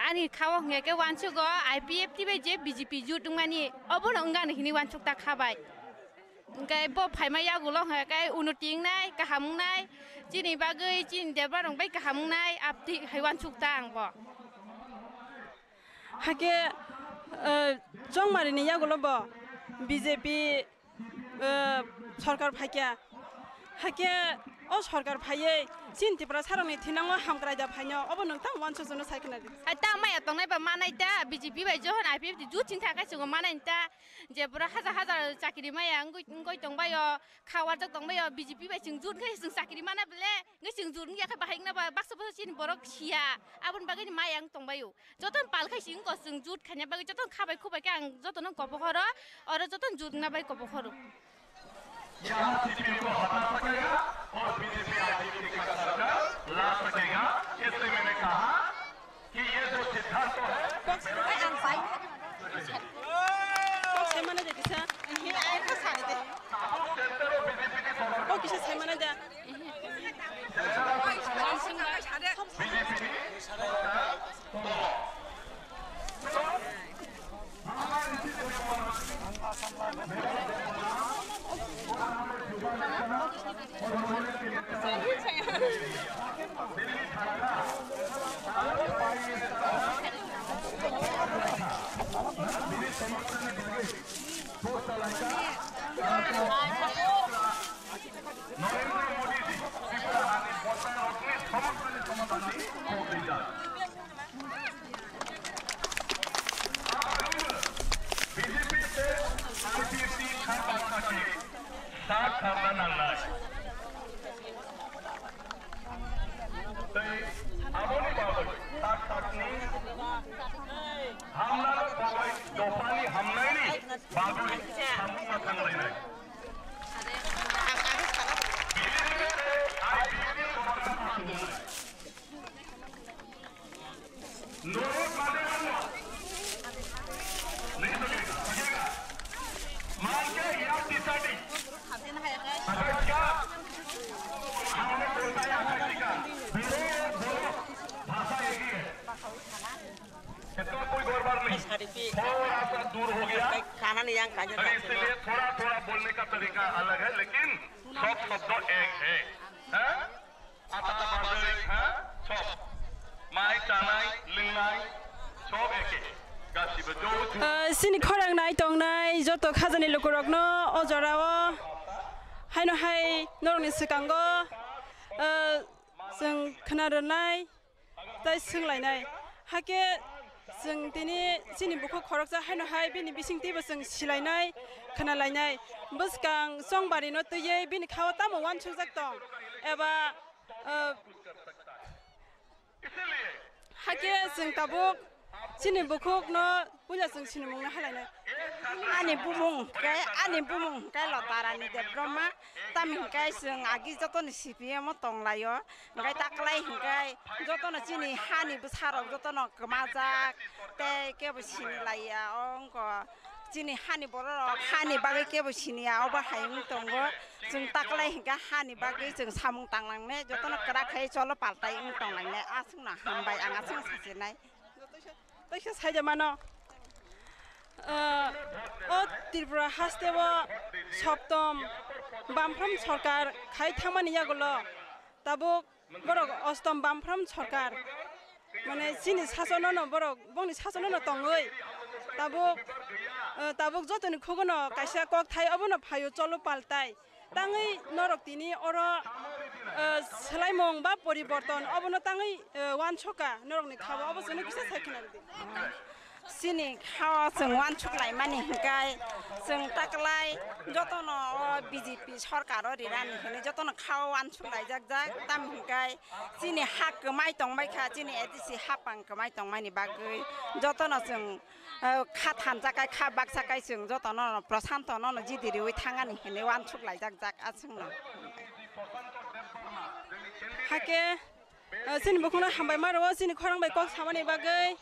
Ani khao hingke ke wansugo I P F T bai je B J P jut wngmani obono wngani hini wansuk ta kha bai. Hingke bo phaima yagulo hingke ke uno tingnai kaham wngnai chini bagwi chini debra rong bai kaham wngnai apti hai wansuk ta ang bo. Hake, eh, chongmari ni yagulo bo B J P eh, sorkar phaikya. Hakhe o sorkar phaiwi chini Tripura sarokni thinango hamkrai da phaino obo nwng tamo wansuk chwngno sai khna di. Hai ta maya tongnai ba manai ta B J P bai johon I P F T jut chini thangkhe chwngno manai ta je boro hajar hajar chakri maya wngwi wngwi tongbaio kha warjak tongbaio B J P bai chwng jut khe chwng chakri mana bele wngwi chwng jut wngya khe bahai wngna ba baksa baksa chini borok siya aboni bagwi maya wng tongbaio. Joton pal khai sing ko chwng jut khaina bagwi joton khabai khubai khe ang jotono kopo horo, oro joton jut na bai kopo horo. यहाँ सीपीएम को हटा सकेगा और BJP IPFT का सरकार ला सकेगा, इसलिए मैंने कहा कि ये जो सिद्धांत है Kok sai mano de kisa. Kok kisa sai mano de. Narendra मोदी जी त्रिपुरा हानि बंटन अग्नि समस्या समाधान नहीं होते जा। बीजेपी से आरसीपी खान बादशाह के साथ धरना नंगना है। Tei aboni bagwi tak takni hamnano bagwi dophani hamnaini bagwi samungma thanglainai. Norok mane mano. Nahi to kya? Maan ke yaar tisadi. Agar kya? Hamne bolta hai agar tika. Bolo, bolo. Bhasha ek hi hai. Itna koi gaur baat nahi. Thoda sa dur ho gaya. Agar isliye thoda thoda bolne ka tarika alag hai, lekin sab shabd ek hai. Ha? Ata bazai, ha? Sob. Mai chanai, lingnai, sob eke. Gasibo jou ju. Ah, sini khorang nai tongnai joto khajani lukurokno o jorao haino hai norokni swkango, ah, chwng khna rwnai tei swnglainai. Hakhe chwng tini chini bukhuk khoroksa haino hai bini bisingtwibo chwng silainai, khnalainai. Bwskang chongbarino twiwi bini khao tamo uansukjak tong eba, ah, hakhe chwng tabuk chini bukhukno puila chwng sinimungno halainai. Ani bumung hwnkhe, ani bumung hwnkhe Lotarani Debbarma, tamni hwnkhe chwng agi jotoni C P M o tonglaio. Hwnkhe taklai hwnkhe jotono chini hani bwsarok jotono kwmajak tei kebo sini laiya. O wngkha chini hani bororok hani bagwi kebo siniya, obo hai wng tongo. Chwng taklai hwnkhe hani bagwi chwng samung tanglangnai, jotono kwrak khai cholo paltai wng tonglainai. Aswkno hambai ang aswkno sachinai. Teisa saida mano, ah, o Tripura hasteo soptom Bamfront sorkar khai thangmani yagulo tabuk borok ostom Bamfront sorkar, mane chini sasonono borok bongni sasonono tongwi tabuk, ah, tabuk jotoni khugono kaisa kok thai obono phaio cholo paltai. Tangwi norok tini oro, eh, swlaimung ba poriborton obono tangwi, eh, uansoka norokni khabo obo chwngno kisa sai khna rwdi. Chini khao chwng uansuk laimani hwnkhe chwng taklai jotono o B J P sorkar o rirani hwnwi jotono khao uansuk laijak jak, tam hwnkhe chini ha kwmai tongbai kha, chini A D C hapang kwmai tongmani bagwi jotono chwng, eh, kha thansa kai, kha baksa kai chwng jotono Prashanto nono jidi riwi thangani hwnwi uansuk laijak jak a chwngno. Hakhe, eh, chini bukhukno hambai ma rwo chini khorang bai kok samani bagwi.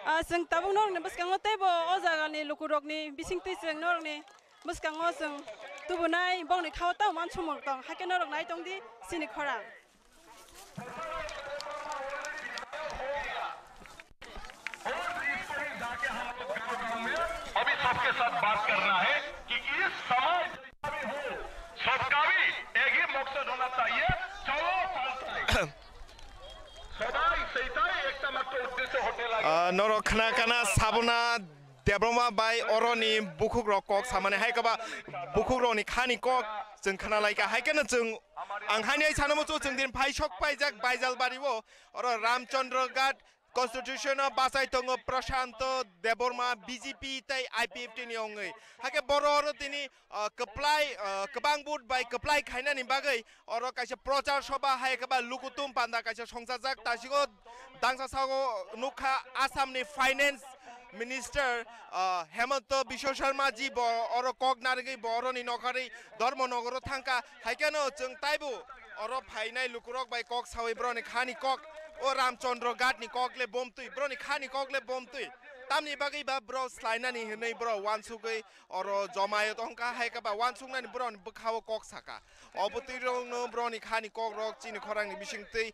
Ah, chwng tabuk norokni bwskango teibo o jagani lukurokni bisingtwi chwng norokni bwskango chwng tubunai bongni khao tamo uansukmung tong, hakhe norok nai tongdi chini khorang. अभी सबके साथ बात करना है कि इस समाज का भी हो, सबका भी एक ही मकसद होना चाहिए। चलो, चलते हैं। सदाई सहिताई एकता मात्र उद्देश्य होने लगे। Ah, norok khna kana sabona Debbarma bai oroni bukhukrok kok samani hai kaba bukhukrokni khani kok chwng khna lai kha. Hai kheno chwng ang haini ai sana muchungo chwng din phai sok paijak Baijalbari o, oro Ramchandra Ghat constitution o bachai tongo Prashanto Debbarma B J P tei I P F T ni wngwi. Hakhe boro oro tini, ah, kwplai, ah, kwbang vote bai kwplai khainani bagwi oro kaisa prochar sobha hai khe ba lukutum panda kaisa songchajak. Tasigo dangsa sago nukha Assam ni finance minister, ah, Hemanta Biswa Sarma ji bo oro kok narigwi bo oroni nokharwi Dharmanagar o thangkha. Hai kheno chwng taibo oro phainai lukurok bai kok sawi broni khani kok o Ramchandra Ghat ni kok le bomtwi, broni khani kok le bomtwi. Tamni bagwi ba bro slainani hinwi bro uansugwi oro jomai tongkha, hai khe ba uansuknani broni bwkhao kok saka. Obotwirokno broni khani kokrok chini khorangni bisingtwi,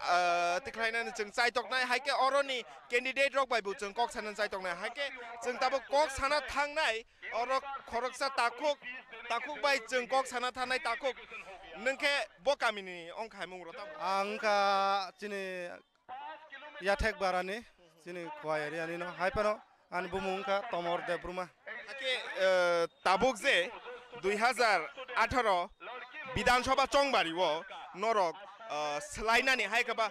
ah, tikhlainani chwng chaitoknai, hai khe oroni candidate rok bai bo chwng kok sanani chaitoknai, hai khe chwng tabuk kok sana thangnai. Oro khoroksa takhuk, takhuk bai chwng kok sana thanai takhuk. Nwng khe bo kamini wngkha mung rw tamo? Ang wngkha chini Yathek Barani, chini Khowai area ni no. Hai phano ani bumung wngkha Tomor Debbarma. Hakhe, eh, tabuk je dui hazar atharo Bidhan Sabha chongbari o norok, eh, swlainani hai khe ba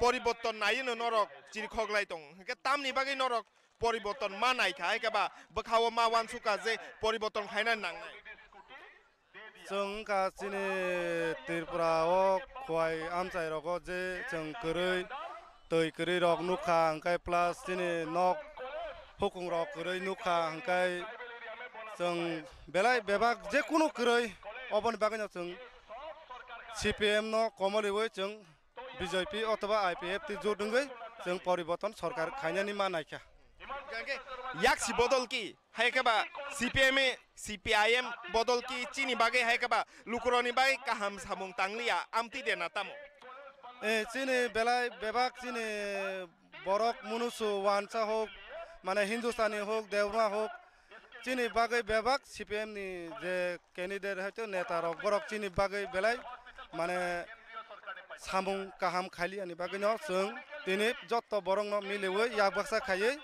poriborton naiwi no norok chirikhok lai tong. Hwnkhe tamni bagwi norok poriborton ma nai kha, hai khe ba bwkha o ma uansuk kha je poriborton khaina nangnai. Chwng wngkha chini Tripura o Khowai amchai rogo je chwng kwrwi, twi kwrwi rok nukha, hwnkhe plus chini nok hukung rok kwrwi nukha, hwnkhe chwng belai bebak je kunu kwrwi, oboni bagwino chwng C P M no komoliwi chwng B J P othoba I P F T jot wngwi chwng poriborton sorkar khainani ma naikha. Hwnkhe yak si bodol ki, hai khe ba C P M, C P I M bodol ki chini bagwi hai khe ba lukurokni bagwi kaham samung tangliya, amtwi de na tamo? Eh, chini belai bebak chini borok munusu wansa hok, mane Hindustani hok, Debbarma hok, chini bagwi bebak C P M ni je candidate hai to neta rok, borok chini bagwi belai mane samung kaham khailiyani bagwi no chwng tini jotto borok no miliwi yak baksa khaiwi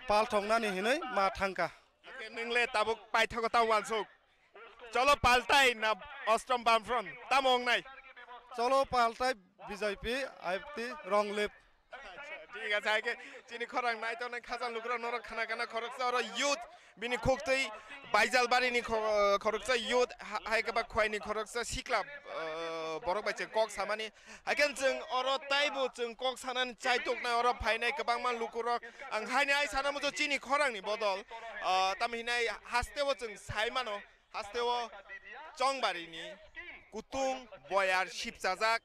palthoknani hinwi ma thangkha. Hakhe nwng le tabuk paithago ta uansuk. Cholo paltai na Ostrom Bamfront tamo wngnai? Cholo paltai B J P, I P T, wrong left. Thik ache, hai khe chini khorang naitongnai khajang lukurok norok khna kana khoroksa oro youth bini khuktwi Baijalbari ni kho-, khoroksa youth ha-, hai khe ba Khowai ni khoroksa sikla, uh, borok bai chwng kok samani. Hai khe chwng oro taibo chwng kok sanani chaituknai oro phainai kwbangma lukurok. Ang haini ai sana muchungo chini khorang ni bodol, uh, tamo hinai haste o chwng sai mano, haste o chongbari ni kutung boyar sipchajak.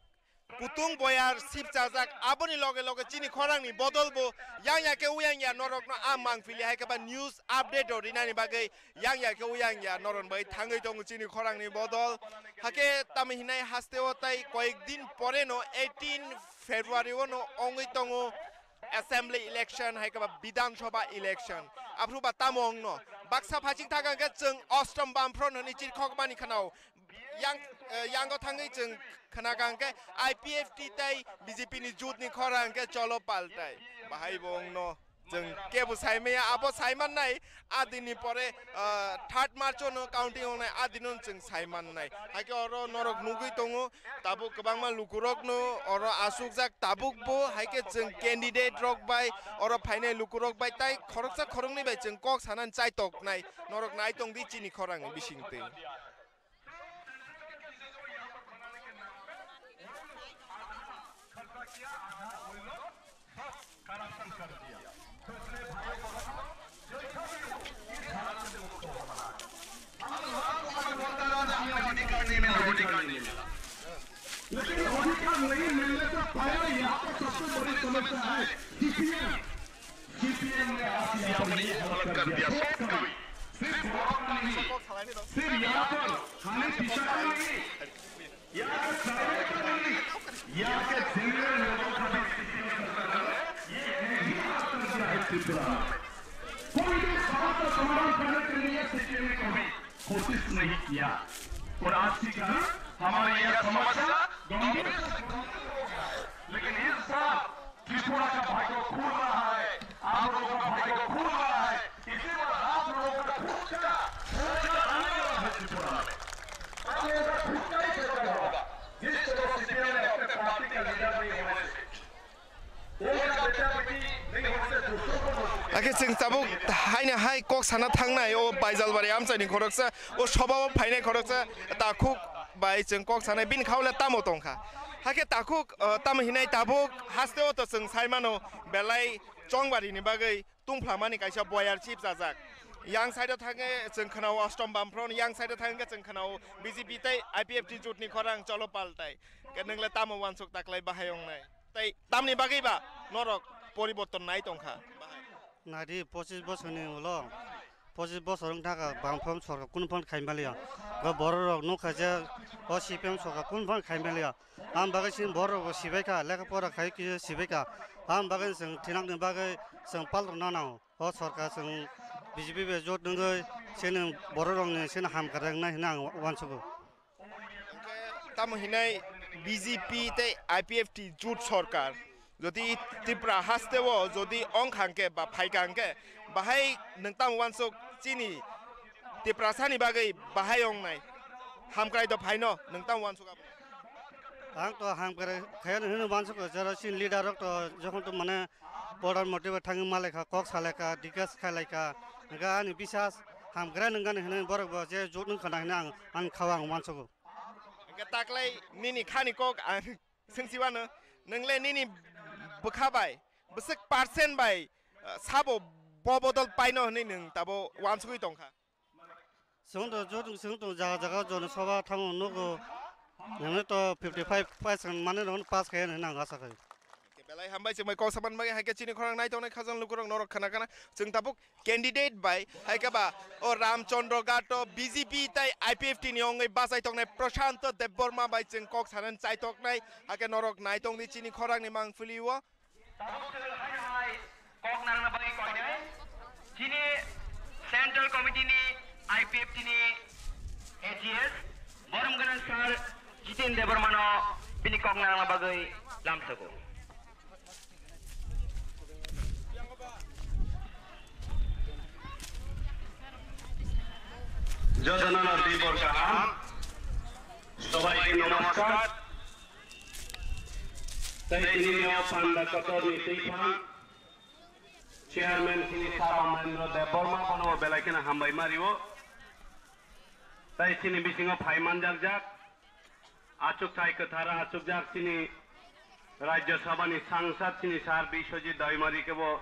Kutung boyar sipchajak, aboni loge loge chini khorangni bodol bo yang ya khe uyang ya norokno a mangpili hai khe ba news update rok rinani bagwi yang ya khe uyang ya norokni bagwi thangwi tongo chini khorangni bodol. Hakhe tamo hinai haste o tai koyek din pore no eighteen February o no ongwi tongo assembly election hai khe ba Bidhan Sabha election. Aphuru ba tamo wngno baksa phaching thang khe chwng Ostrom Bamfront hwnwi chirikhok mani khwnao. Yang, eh, yango thangwi chwng khna kha hwnkhe I P F T tei B J P ni jut ni khorang hwnkhe cholo paltai. Bahai bo wngno. Chwng kebo saimaya, abo saimannai, adini pore, ah, third March-o no counting wngnai, adino chwng saimannai. Hakhe oro norok nugwi tongo, tabuk kwbangma lukurokno oro achukjak, tabukbo hakhe chwng candidate rok bai, oro phainai lukurok bai, tai khoroksa khoroknwi bai chwng kok sanani chaitoknai, norok naitongdi chini khorangni bisingtwi. लेकिन ये अधिकार नहीं मिलने से पहले यहाँ पर सबसे बड़ी समस्या है सीपीएम। सीपीएम ने आज यहाँ पर ये हालत कर दिया। सिर्फ वोट नहीं, सिर्फ यहाँ पर खाली पिछड़ा नहीं, यहाँ के प्राइवेट का नहीं, यहाँ के जनरल लोगों का भी सीपीएम सरकार ने ये नहीं हालत कर दिया है त्रिपुरा में। कोई भी समस्या समाधान करने के लिए सीपीएम ने कभी कोशिश नहीं किया। और आज की घड़ी हमारी यह समस्या गंभीर से गंभीर हो गया है। लेकिन इस बार त्रिपुरा का भाग्य खुल रहा है, आप लोगों का भाग्य खुल रहा है। इसी बार आप लोगों का खुद का सरकार आने वाला है त्रिपुरा में। आप लोगों का खुद का ही सरकार होगा। जिस तरह सीपीएम ने अपने पार्टी का लीडर नहीं होने से Akhe chwng tabuk haino hai kok sana thangnai o Baijalbari amchaini khoroksa, o sobao phainai khoroksa takhuk bai chwng kok sanai bini khaole tamo tongkha. Hakhe takhuk, uh, tamo hinai tabuk hasteo to chwng saimano belai chongbarini bagwi tungphlamani kaisa boyar chip chajak. Yang side o thangkhe chwng khwnao Ashtam Bamfront, yang side o thangkhe chwng khwnao B J P tei I P F T jotni khorang cholo paltai. Ke nwngle tamo wansuk taklai bahai ongnai? Tai tamni bagwi ba norok poriborton nai tongkha? Nadi pochis bosorni ulo, pochis bosor wng thaka bangpham sorkar kunu phan khai maliya. Ba bororok nukha je o C P M sorkar kunu phan khai maliya. Am bagwi chini bororok bo sibai kha, lekha pora khai khe sibai kha. Am bagwi chwng thinakni bagwi chwng palrok nanao. O sorkar chwng B J P bai jot wngwi chini bororokni chini ham kwrwng nai hwnwi ang uansugo. Hwnkhe tamo hinai B J P tei I P F T jut sorkar jodi Tripura hasteo jodi ong kha hwnkhe ba phai kha hwnkhe bahai nwng tamo uansuk chini Tiprasani bagwi bahai ongnai hamkrai do phaino nwng tamo uansuk abo? Ang to hamkrai khayan hwnwi uansuk jara chini leader rok to jokhon to mane Pradhan Mantri bai thangwi malaikha, kok salaikha, discuss khailaikha. Hwnkhe ani bisas hamkrai nwngnani hwnwi borok bo je jut wngkha na hwnwi ang ani khao ang uansugo. Hwnkhe taklai nini khani kok ang swngsi uano, nwng le nini bwkha bai, bwswk percent bai, ah, sabo bo bodol paino hwnwi nwng tabo uansugwi tongkha? Chwng to jotoni chwng to jaga jaga Jana Sabha thango nugo. Nangni to fifty five percent mani rok pass khe hinwi nang asa khai. Belai hambai chwng bai kok saman bagwi hai khe chini khorang nai tongnai khajang lukurok norok khana khana chwng tabuk candidate bai hai khe ba o Ramchandra Ghat o B J P tei I P F T ni ongwi bachai tongnai Prashant Debbarma bai chwng kok sanan chai toknai hai khe norok nai tongdi chini khorang ni mang philio. Tabuk chwng hai hai kok narwkna bagwi koinai. Chini Central Committee ni I P F T ni A G S, borom gwnang Sir Jiten Debbarma no bini kok narwkna bagwi lamsogo. Jotono no dibor kaham. Sobaike namaskar. Tei tini o panda kotor ni twi phang chairman chini Sir Amrendra Debbarma bono belai kheno hambai ma rio. Tei chini bisingo phai manjak jak achuk thai kwthar achukjak chini Rajya Sabha ni sangsad chini Sir Biswajit Daimari kebo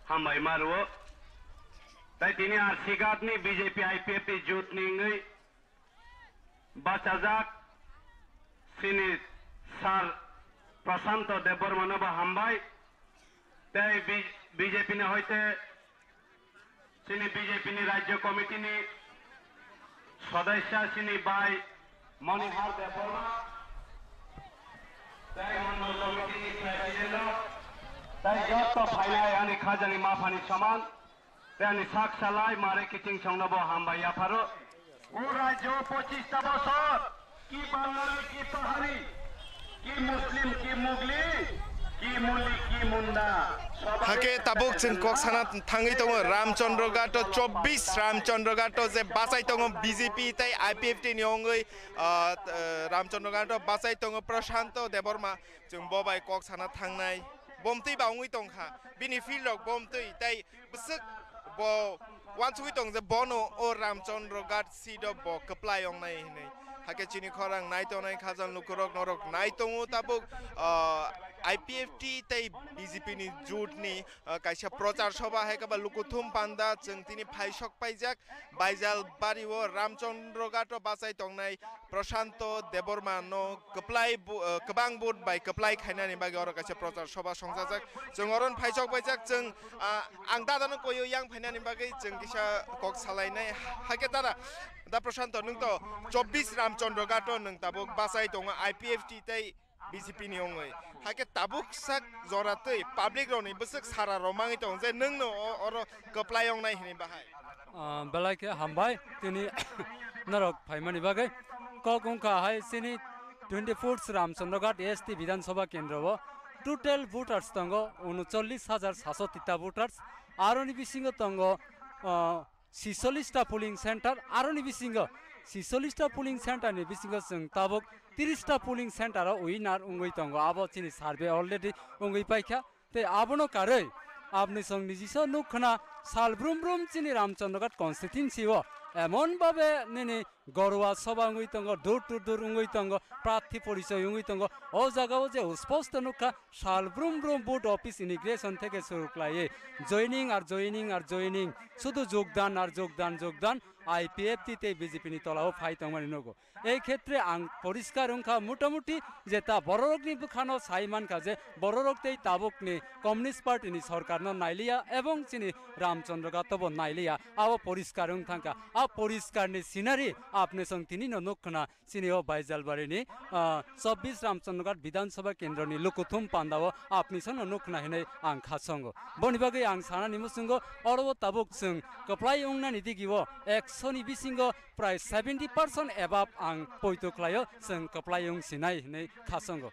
hambai ma rio. Tei tini R C Ghat ni B J P I P F T jut ni wngwi bachajak chini Sir Prashanto Debbarma no bo hambai, tei B-, B J P ni hoite chini B J P ni Rajya Committee ni sodosya chini bai Monihar Debbarma, tei Mondol Committee ni President no, tei joto phainai ani khajani maphani soman. Tei ani sak salai mare kiching songno bo hambai yapharo. O rajyo pochista bosor, ki Bangali, ki Pahari, ki Muslim, ki Mugli, Hakhe tabuk chwng kok sana thangwi tongo Ramchandra Ghato chobbish, Ramchandra Ghato je bachai tongo B J P tei I P F T ni wngwi, ah, ah, Ramchandra Ghato bachai tongo Prashanto Debbarma, chwng bo bai kok sana thangnai. Bomtwi ba wngwi tongkha, bini field rok bomtwi tei bwswk bo uansugwi tong je bono o Ramchandra Ghat seat o bo kwplai wngnai hinwi. Hakhe chini khorang nai tongnai khajal lukurok norok nai tongo tabuk, ah, I P F T tei B J P ni jut ni, ah, kaisa prochar sobha hai khe ba lukuthum panda chwng tini phaisok paijak Baijal bari o Ramchandra Ghat o bachai tongnai Prashanto Debbarma no kwplai bu-, eh, kwbang vote bai kwplai khainani bagwi oro kaisa prochar sobha songjajak. Chwng oro phaisok paijak, chwng, ah, ang dada no koyo yang phainani bagwi chwng kisa kok salainai. Hakhe dada, da Prashanto, nwng to chobbish Ramchandra Ghat o nwng tabuk bachai tongo I P F T tei B J P ni wngwi. Hakhe tabuk sak jora twi public rokni bwswk sara rok mangwi tongo je nwng no o-, oro kwplai wngnai hinwi bahai. Ah, belai khe hambai tini norok phaimani bagwi. Kok wngkha hai chini twenty-fourth Ramchandra Ghat S T Bidhan Sabha Kendro o total voters tongo unochollish hajar satsho tita voters. Aroni bisingo tongo, ah, sisollish ta polling center, aroni bisingo sisollish ta polling center ni bisingo chwng tabuk tris ta polling center o winner wngwi tongo. Abo chini survey already wngwi paikha. Tei abono karwi apni chwng nijiso nuk khna sal brum brum chini Ramchandra Ghat constituency o emon babe nini gorwa soba wngwi tongo, door to door wngwi tongo, prarthi porichoy wngwi tongo. O jaga o je usposto nukha, sal brum brum vote office inauguration theke suru khlaiwi joining ar joining ar joining, sudu jogdan ar jogdan, jogdan I P F T tei B J P ni tola o phai tongmani nugo. Ei khetre ang poriskar wngkha motamuti je ta bororokni bwkhano sai mankha je bororok tei tabukni Communist Party ni sorkarno nailiya ebong chini Ramchandra Ghat bo nailiya, abo poriskar wng thangkha. A poriskarni scenery apni chwng tinino nuk khna. Chini o Baijalbarini, ah, chobbish Ramchandra Ghat Bidhan Sabha Kendroni lukuthum pandao apni sano nuk khna hinwi ang khasongo. Boni bagwi ang sanani muchungo oro o tabuk chwng kwplai wngnani digio ekshoni bisingo prai seventy percent above ang poito khlaio, chwng kwplai wng sinai hinwi khasongo.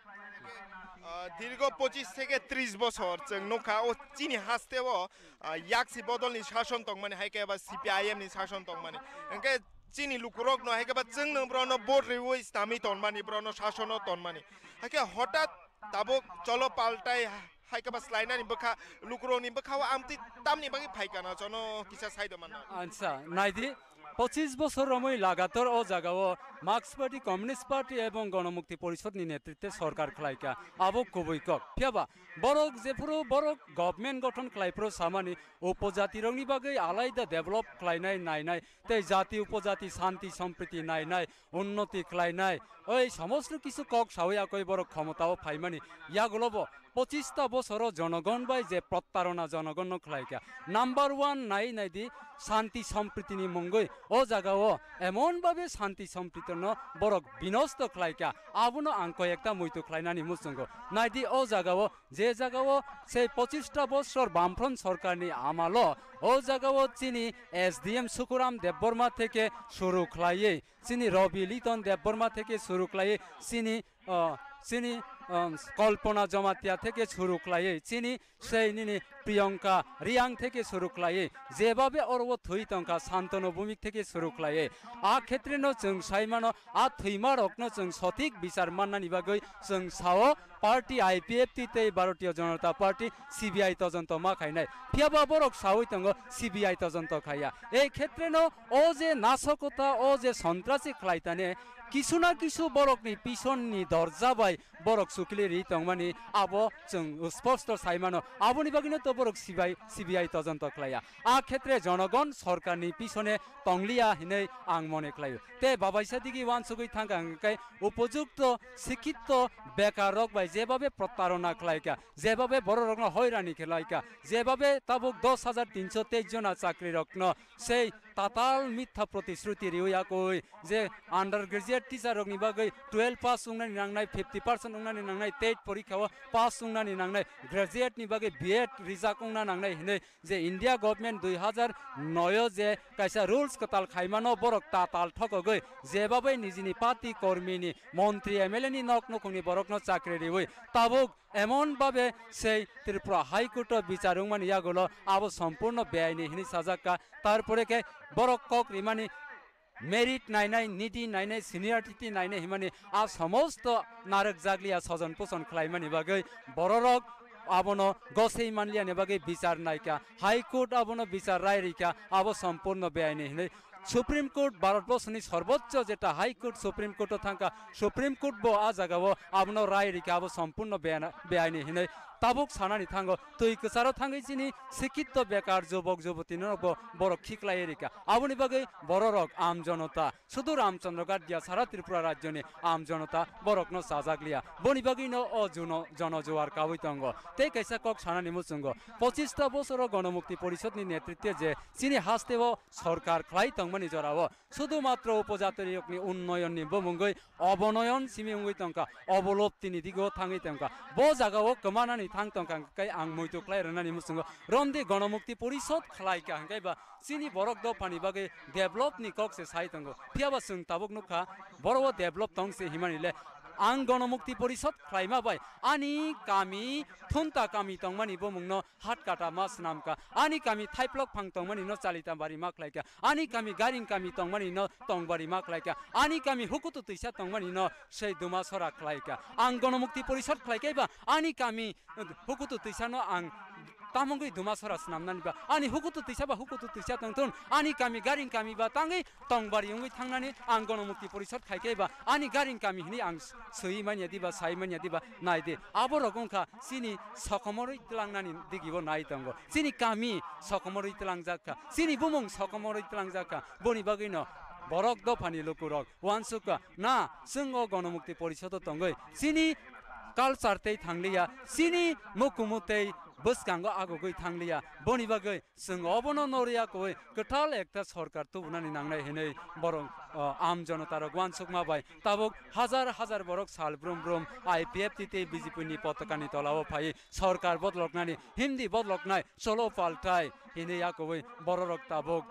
Ah, dirgo pochis theke tris bosor chwng nukha o chini hasteo, ah, yaksi bodolni sason tongmani hai khe ba C P I M ni sason tongmani. Hwnkhe chini lukurokno hai khe ba chwngno borokno vote riwi snami tonmani, borokno sasono tonmani. Hai khe hotat tabuk cholo paltai hai khe ba slainani bwkha, lukurokni bwkha o amtwi tamni bagwi phaikha na chono kisa saido manna. Ansa, naidi, pochis bosor romwi lagator o jagao Marxist Party, Communist Party ebong Gonomukti Porishod ni netritwe sorkar khlaikha. Abo kubui kok. Phiyaba borok jephuru borok government gothon khlaiphuru samani upojatirokni bagwi alaida develop khlainai nainai tei jati upojati shanti sompriti nainai, unnoti khlainai, oi somosto kisu kok sawi akoi borok khomotao phaimani yagulobo pochista bosoro jonogon bai je prottarona jonogonno khlaikha. Number one nai naidi shanti sompritini mungwi o jagao emon babe shanti sompritono borok binosto khlaikha, abono ang koyekta muitu khlainani muchungo. Naidi o jagao je jagao sei pochista bosor Bamfront sorkarni amalo o jagao chini S D M Sukuram Debbarma theke suru khlaiwi, chini Robi Liton Debbarma theke suru khlaiwi, chini, ah, chini, um, Kalpana Jamatia theke suru khlaiwi, chini sei nini Priyanka Riang theke suru khlaiwi, jebabe oro o thwi tongkha Santanu Bhumik theke suru khlaiwi. A khetreno chwng sai mano, a thwima rokno chwng sothik bichar mannani bagwi chwng sao party I P F T tei Bharatiya Janata Party C B I tojonto ma khainai. Phiyaba borok sawi tongo C B I tojonto khaiya. Ei khetreno o je nasokota, o je sontrasi khlaitani kisu na kisu borokni pisonni dorja bai borok sukli ri tongmani abo chwng sposto sai mano. Aboni bagwino to borok C B I, C B I tojonto khlaiya. A khetre jonogon sorkarni pisone tongliya hinwi ang mone khlaio. Tei babaisa digi uansugwi thangkha hwnkhe upojukto, sikhito, bekar rok bai jebabe prottarona khlaikha, jebabe bororokno hoirani khlaikha, jebabe tabuk dos hajar tinso teis jona chakri rokno sei tatal mitha protishruti riwi yakwi je undergraduate teacher rokni bagwi twelve pass wngnani nangnai, fifty percent wngnani nangnai, tet porikha o pass wngnani nangnai, graduate ni bagwi B Ed rijak wngna nangnai hinwi je India government dui hazar noi o je kaisa rules kwtal khaimano borok tatal thokogwi jebabai nijini party kormini, montri, M L A ni nok nukhungni borokno chakri riwi tabuk emon babe sei Tripura High Court o bichar wngmani yagulo abo sompurno beaini hinwi sajakka. Tarpore khe borok kok rimani merit nainai, nidi nainai, seniority nainai himani a somosto narwk jakliya sojon poson khlaimani bagwi bororok abono gosei manliyani bagwi bichar naikha, High Court abono bichar rai rikha, abo sompurno beaini hinwi Supreme Court, Bharat borsoni sorboccho jeta High Court, Supreme Court o thangkha, Supreme Court bo a jagao abono rai rikha, abo sompurno beana-, beaini hinwi tabuk sanani thango. Twi kwcharo thangwi chini sikhito bekar jubok juboti norokbo borok khiklaiwi rikha. Aboni bagwi bororok am jonota, sudu Ramchandra Gadia sara Tripura rajyoni am jonota borokno chajakliya. Boni bagwino o juno, jono juar kawi tongo. Tei kaisa kok sanani muchungo, pochista bosoro Gonomukti Porishodni netritwe je chini hasteo sorkar khlai tongmani jorao sudu matro upojatiriyokni unnoyonni bumungwi obonoyon simi wngwi tongkha, oboloptini digo thangwi tongkha. Bo jagao kwmanani thang tongkha hwnkhe ang muitu khlai rwnani muchungo romdi Gonomukti Porishod khlaikha hwnkhe ba chini borok dophani bagwi developni kok se sai tongo. Phiyaba chwng tabuk nukha, boro o develop tong se himani le ang Gonomukti Porishod khlaima bai ani kami, thunta kami tongmani bumungno hat kata ma swnamkha. Ani kami thaiplok phang tongmani no chalita bari ma khlaikha. Ani kami garing kami tongmani no tongbari ma khlaikha. Ani kami hukutu twisa tongmani no sei duma sora khlaikha. Ang Gonomukti Porishod khlaikhai ba ani kami hukutu twisa no ang tamungwi duma sora swnamnani ba ani hukutu twisa ba hukutu twisa tongthun, ani kami garing kami ba tangwi tongbari wngwi thangnani ang Gonomukti Porishod khaikhe ba ani garing kami hwnwi ang swi manya diba, sai manya diba, nai di. Aborok wngkha chini sokomorwi tlangnani digibo nai tongo. Chini kami sokomorwi tlangjak kha, chini bumung sokomorwi tlangjak kha. Boni bagwino borok dophani lukurok uansukha, na, chwng o Gonomukti Porishodo tongwi chini culture tei thangliya, chini mukumu tei bwskango agugwi thangliya. Boni bagwi chwng obono norya koi kwtal ekta sorkar tubunani nangnai hinwi borok, o, am jonotarok uansukma bai tabuk hajar hajar borok sal brum brum I P F T tei B J P ni potokani tolao phai sorkar bodoloknani, Hindi bodoloknai, cholo paltai hinwi yakobwi bororok tabuk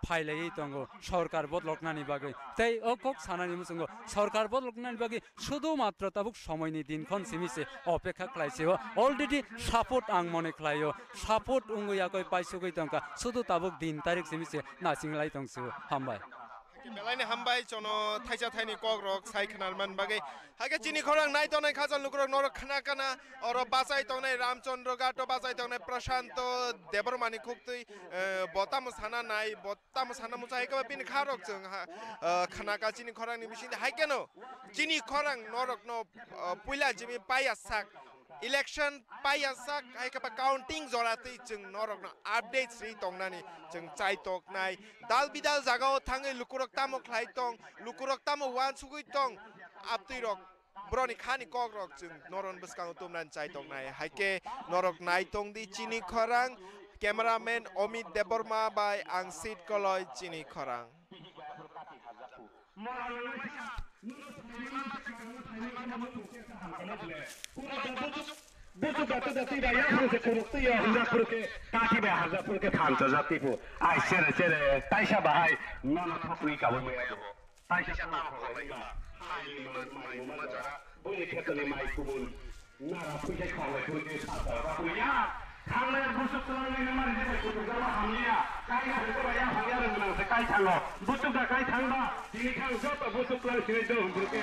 phailaiwi tongo sorkar bodoloknani bagwi. Tei o kok sanani muchungo sorkar bodoloknani bagwi sudu matro tabuk somoini dinkhon simi se opekha khlai se o. Already support ang mone khlai o, support wngwi yakoi paisugwi tongkha, sudu tabuk din tarik simi se nasinglai tong se o. Hambai. Belaini hambai, chono thaisa thaini kok rok sai khwna man bagwi. Hakhe chini khorang nai tongnai khajal lukurok norok khna kana, oro bachai tongnai Ramchandra Gato, bachai tongnai Prashanto Debbarmani khuktwi, eh, bo tamo sana nai, bo tamo sana muchai khe bini kha rok chwng ha, eh, khna ka chini khorang ni bising hai keno chini khorang norok no, eh, puila jimi paiya sak. Election paiya sak, hai khe ba counting jora twi chwng norokno updates ri tongnani chwng chai toknai. Dal bidal jagao thangwi lukurok tamo khlai tong, lukurok tamo uansugwi tong, aptwi rok, boroni khani kok rok chwng noron bwskango tumnani chai toknai. Hai khe norok nai tong di chini khorang, cameraman Omit Debbarma bai ang Sit Koloi chini khorang. Busu dati dati ba ya phang se kuruk tu ya hujak pur ke, kati ba hujak pur ke than cha jati pu. Ai sere sere, taisa bahai, nono thopui ka bo maya bo. Taisa ta ko ba. Hai ni man mai mo ma ja. Buni khetani mai kubun. Nara pui ke khawai pur ke sa sa ba pui ya. Thangnai busuk twlang ni mari je bai kutuk jaba hamya. Kai na hukura ya hamya rang nang se kai thango. Busuk da kai thangba. Tini thang joto busuk twlang sini do hum ke.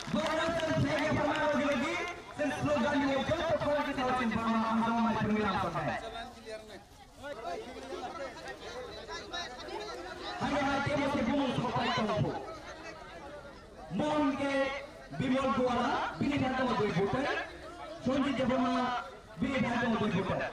Borok tang thai ya pama rogi rogi. Sen slogan ni joto khorang kita chin pama ang dong mai pun bilang sampai. Hai hai temo se bumung sopai tongpo. Mohon ke Bimal Duala, bini thani tongo dui voter. Sanjit Debbarma, bini thani tongo dui voter.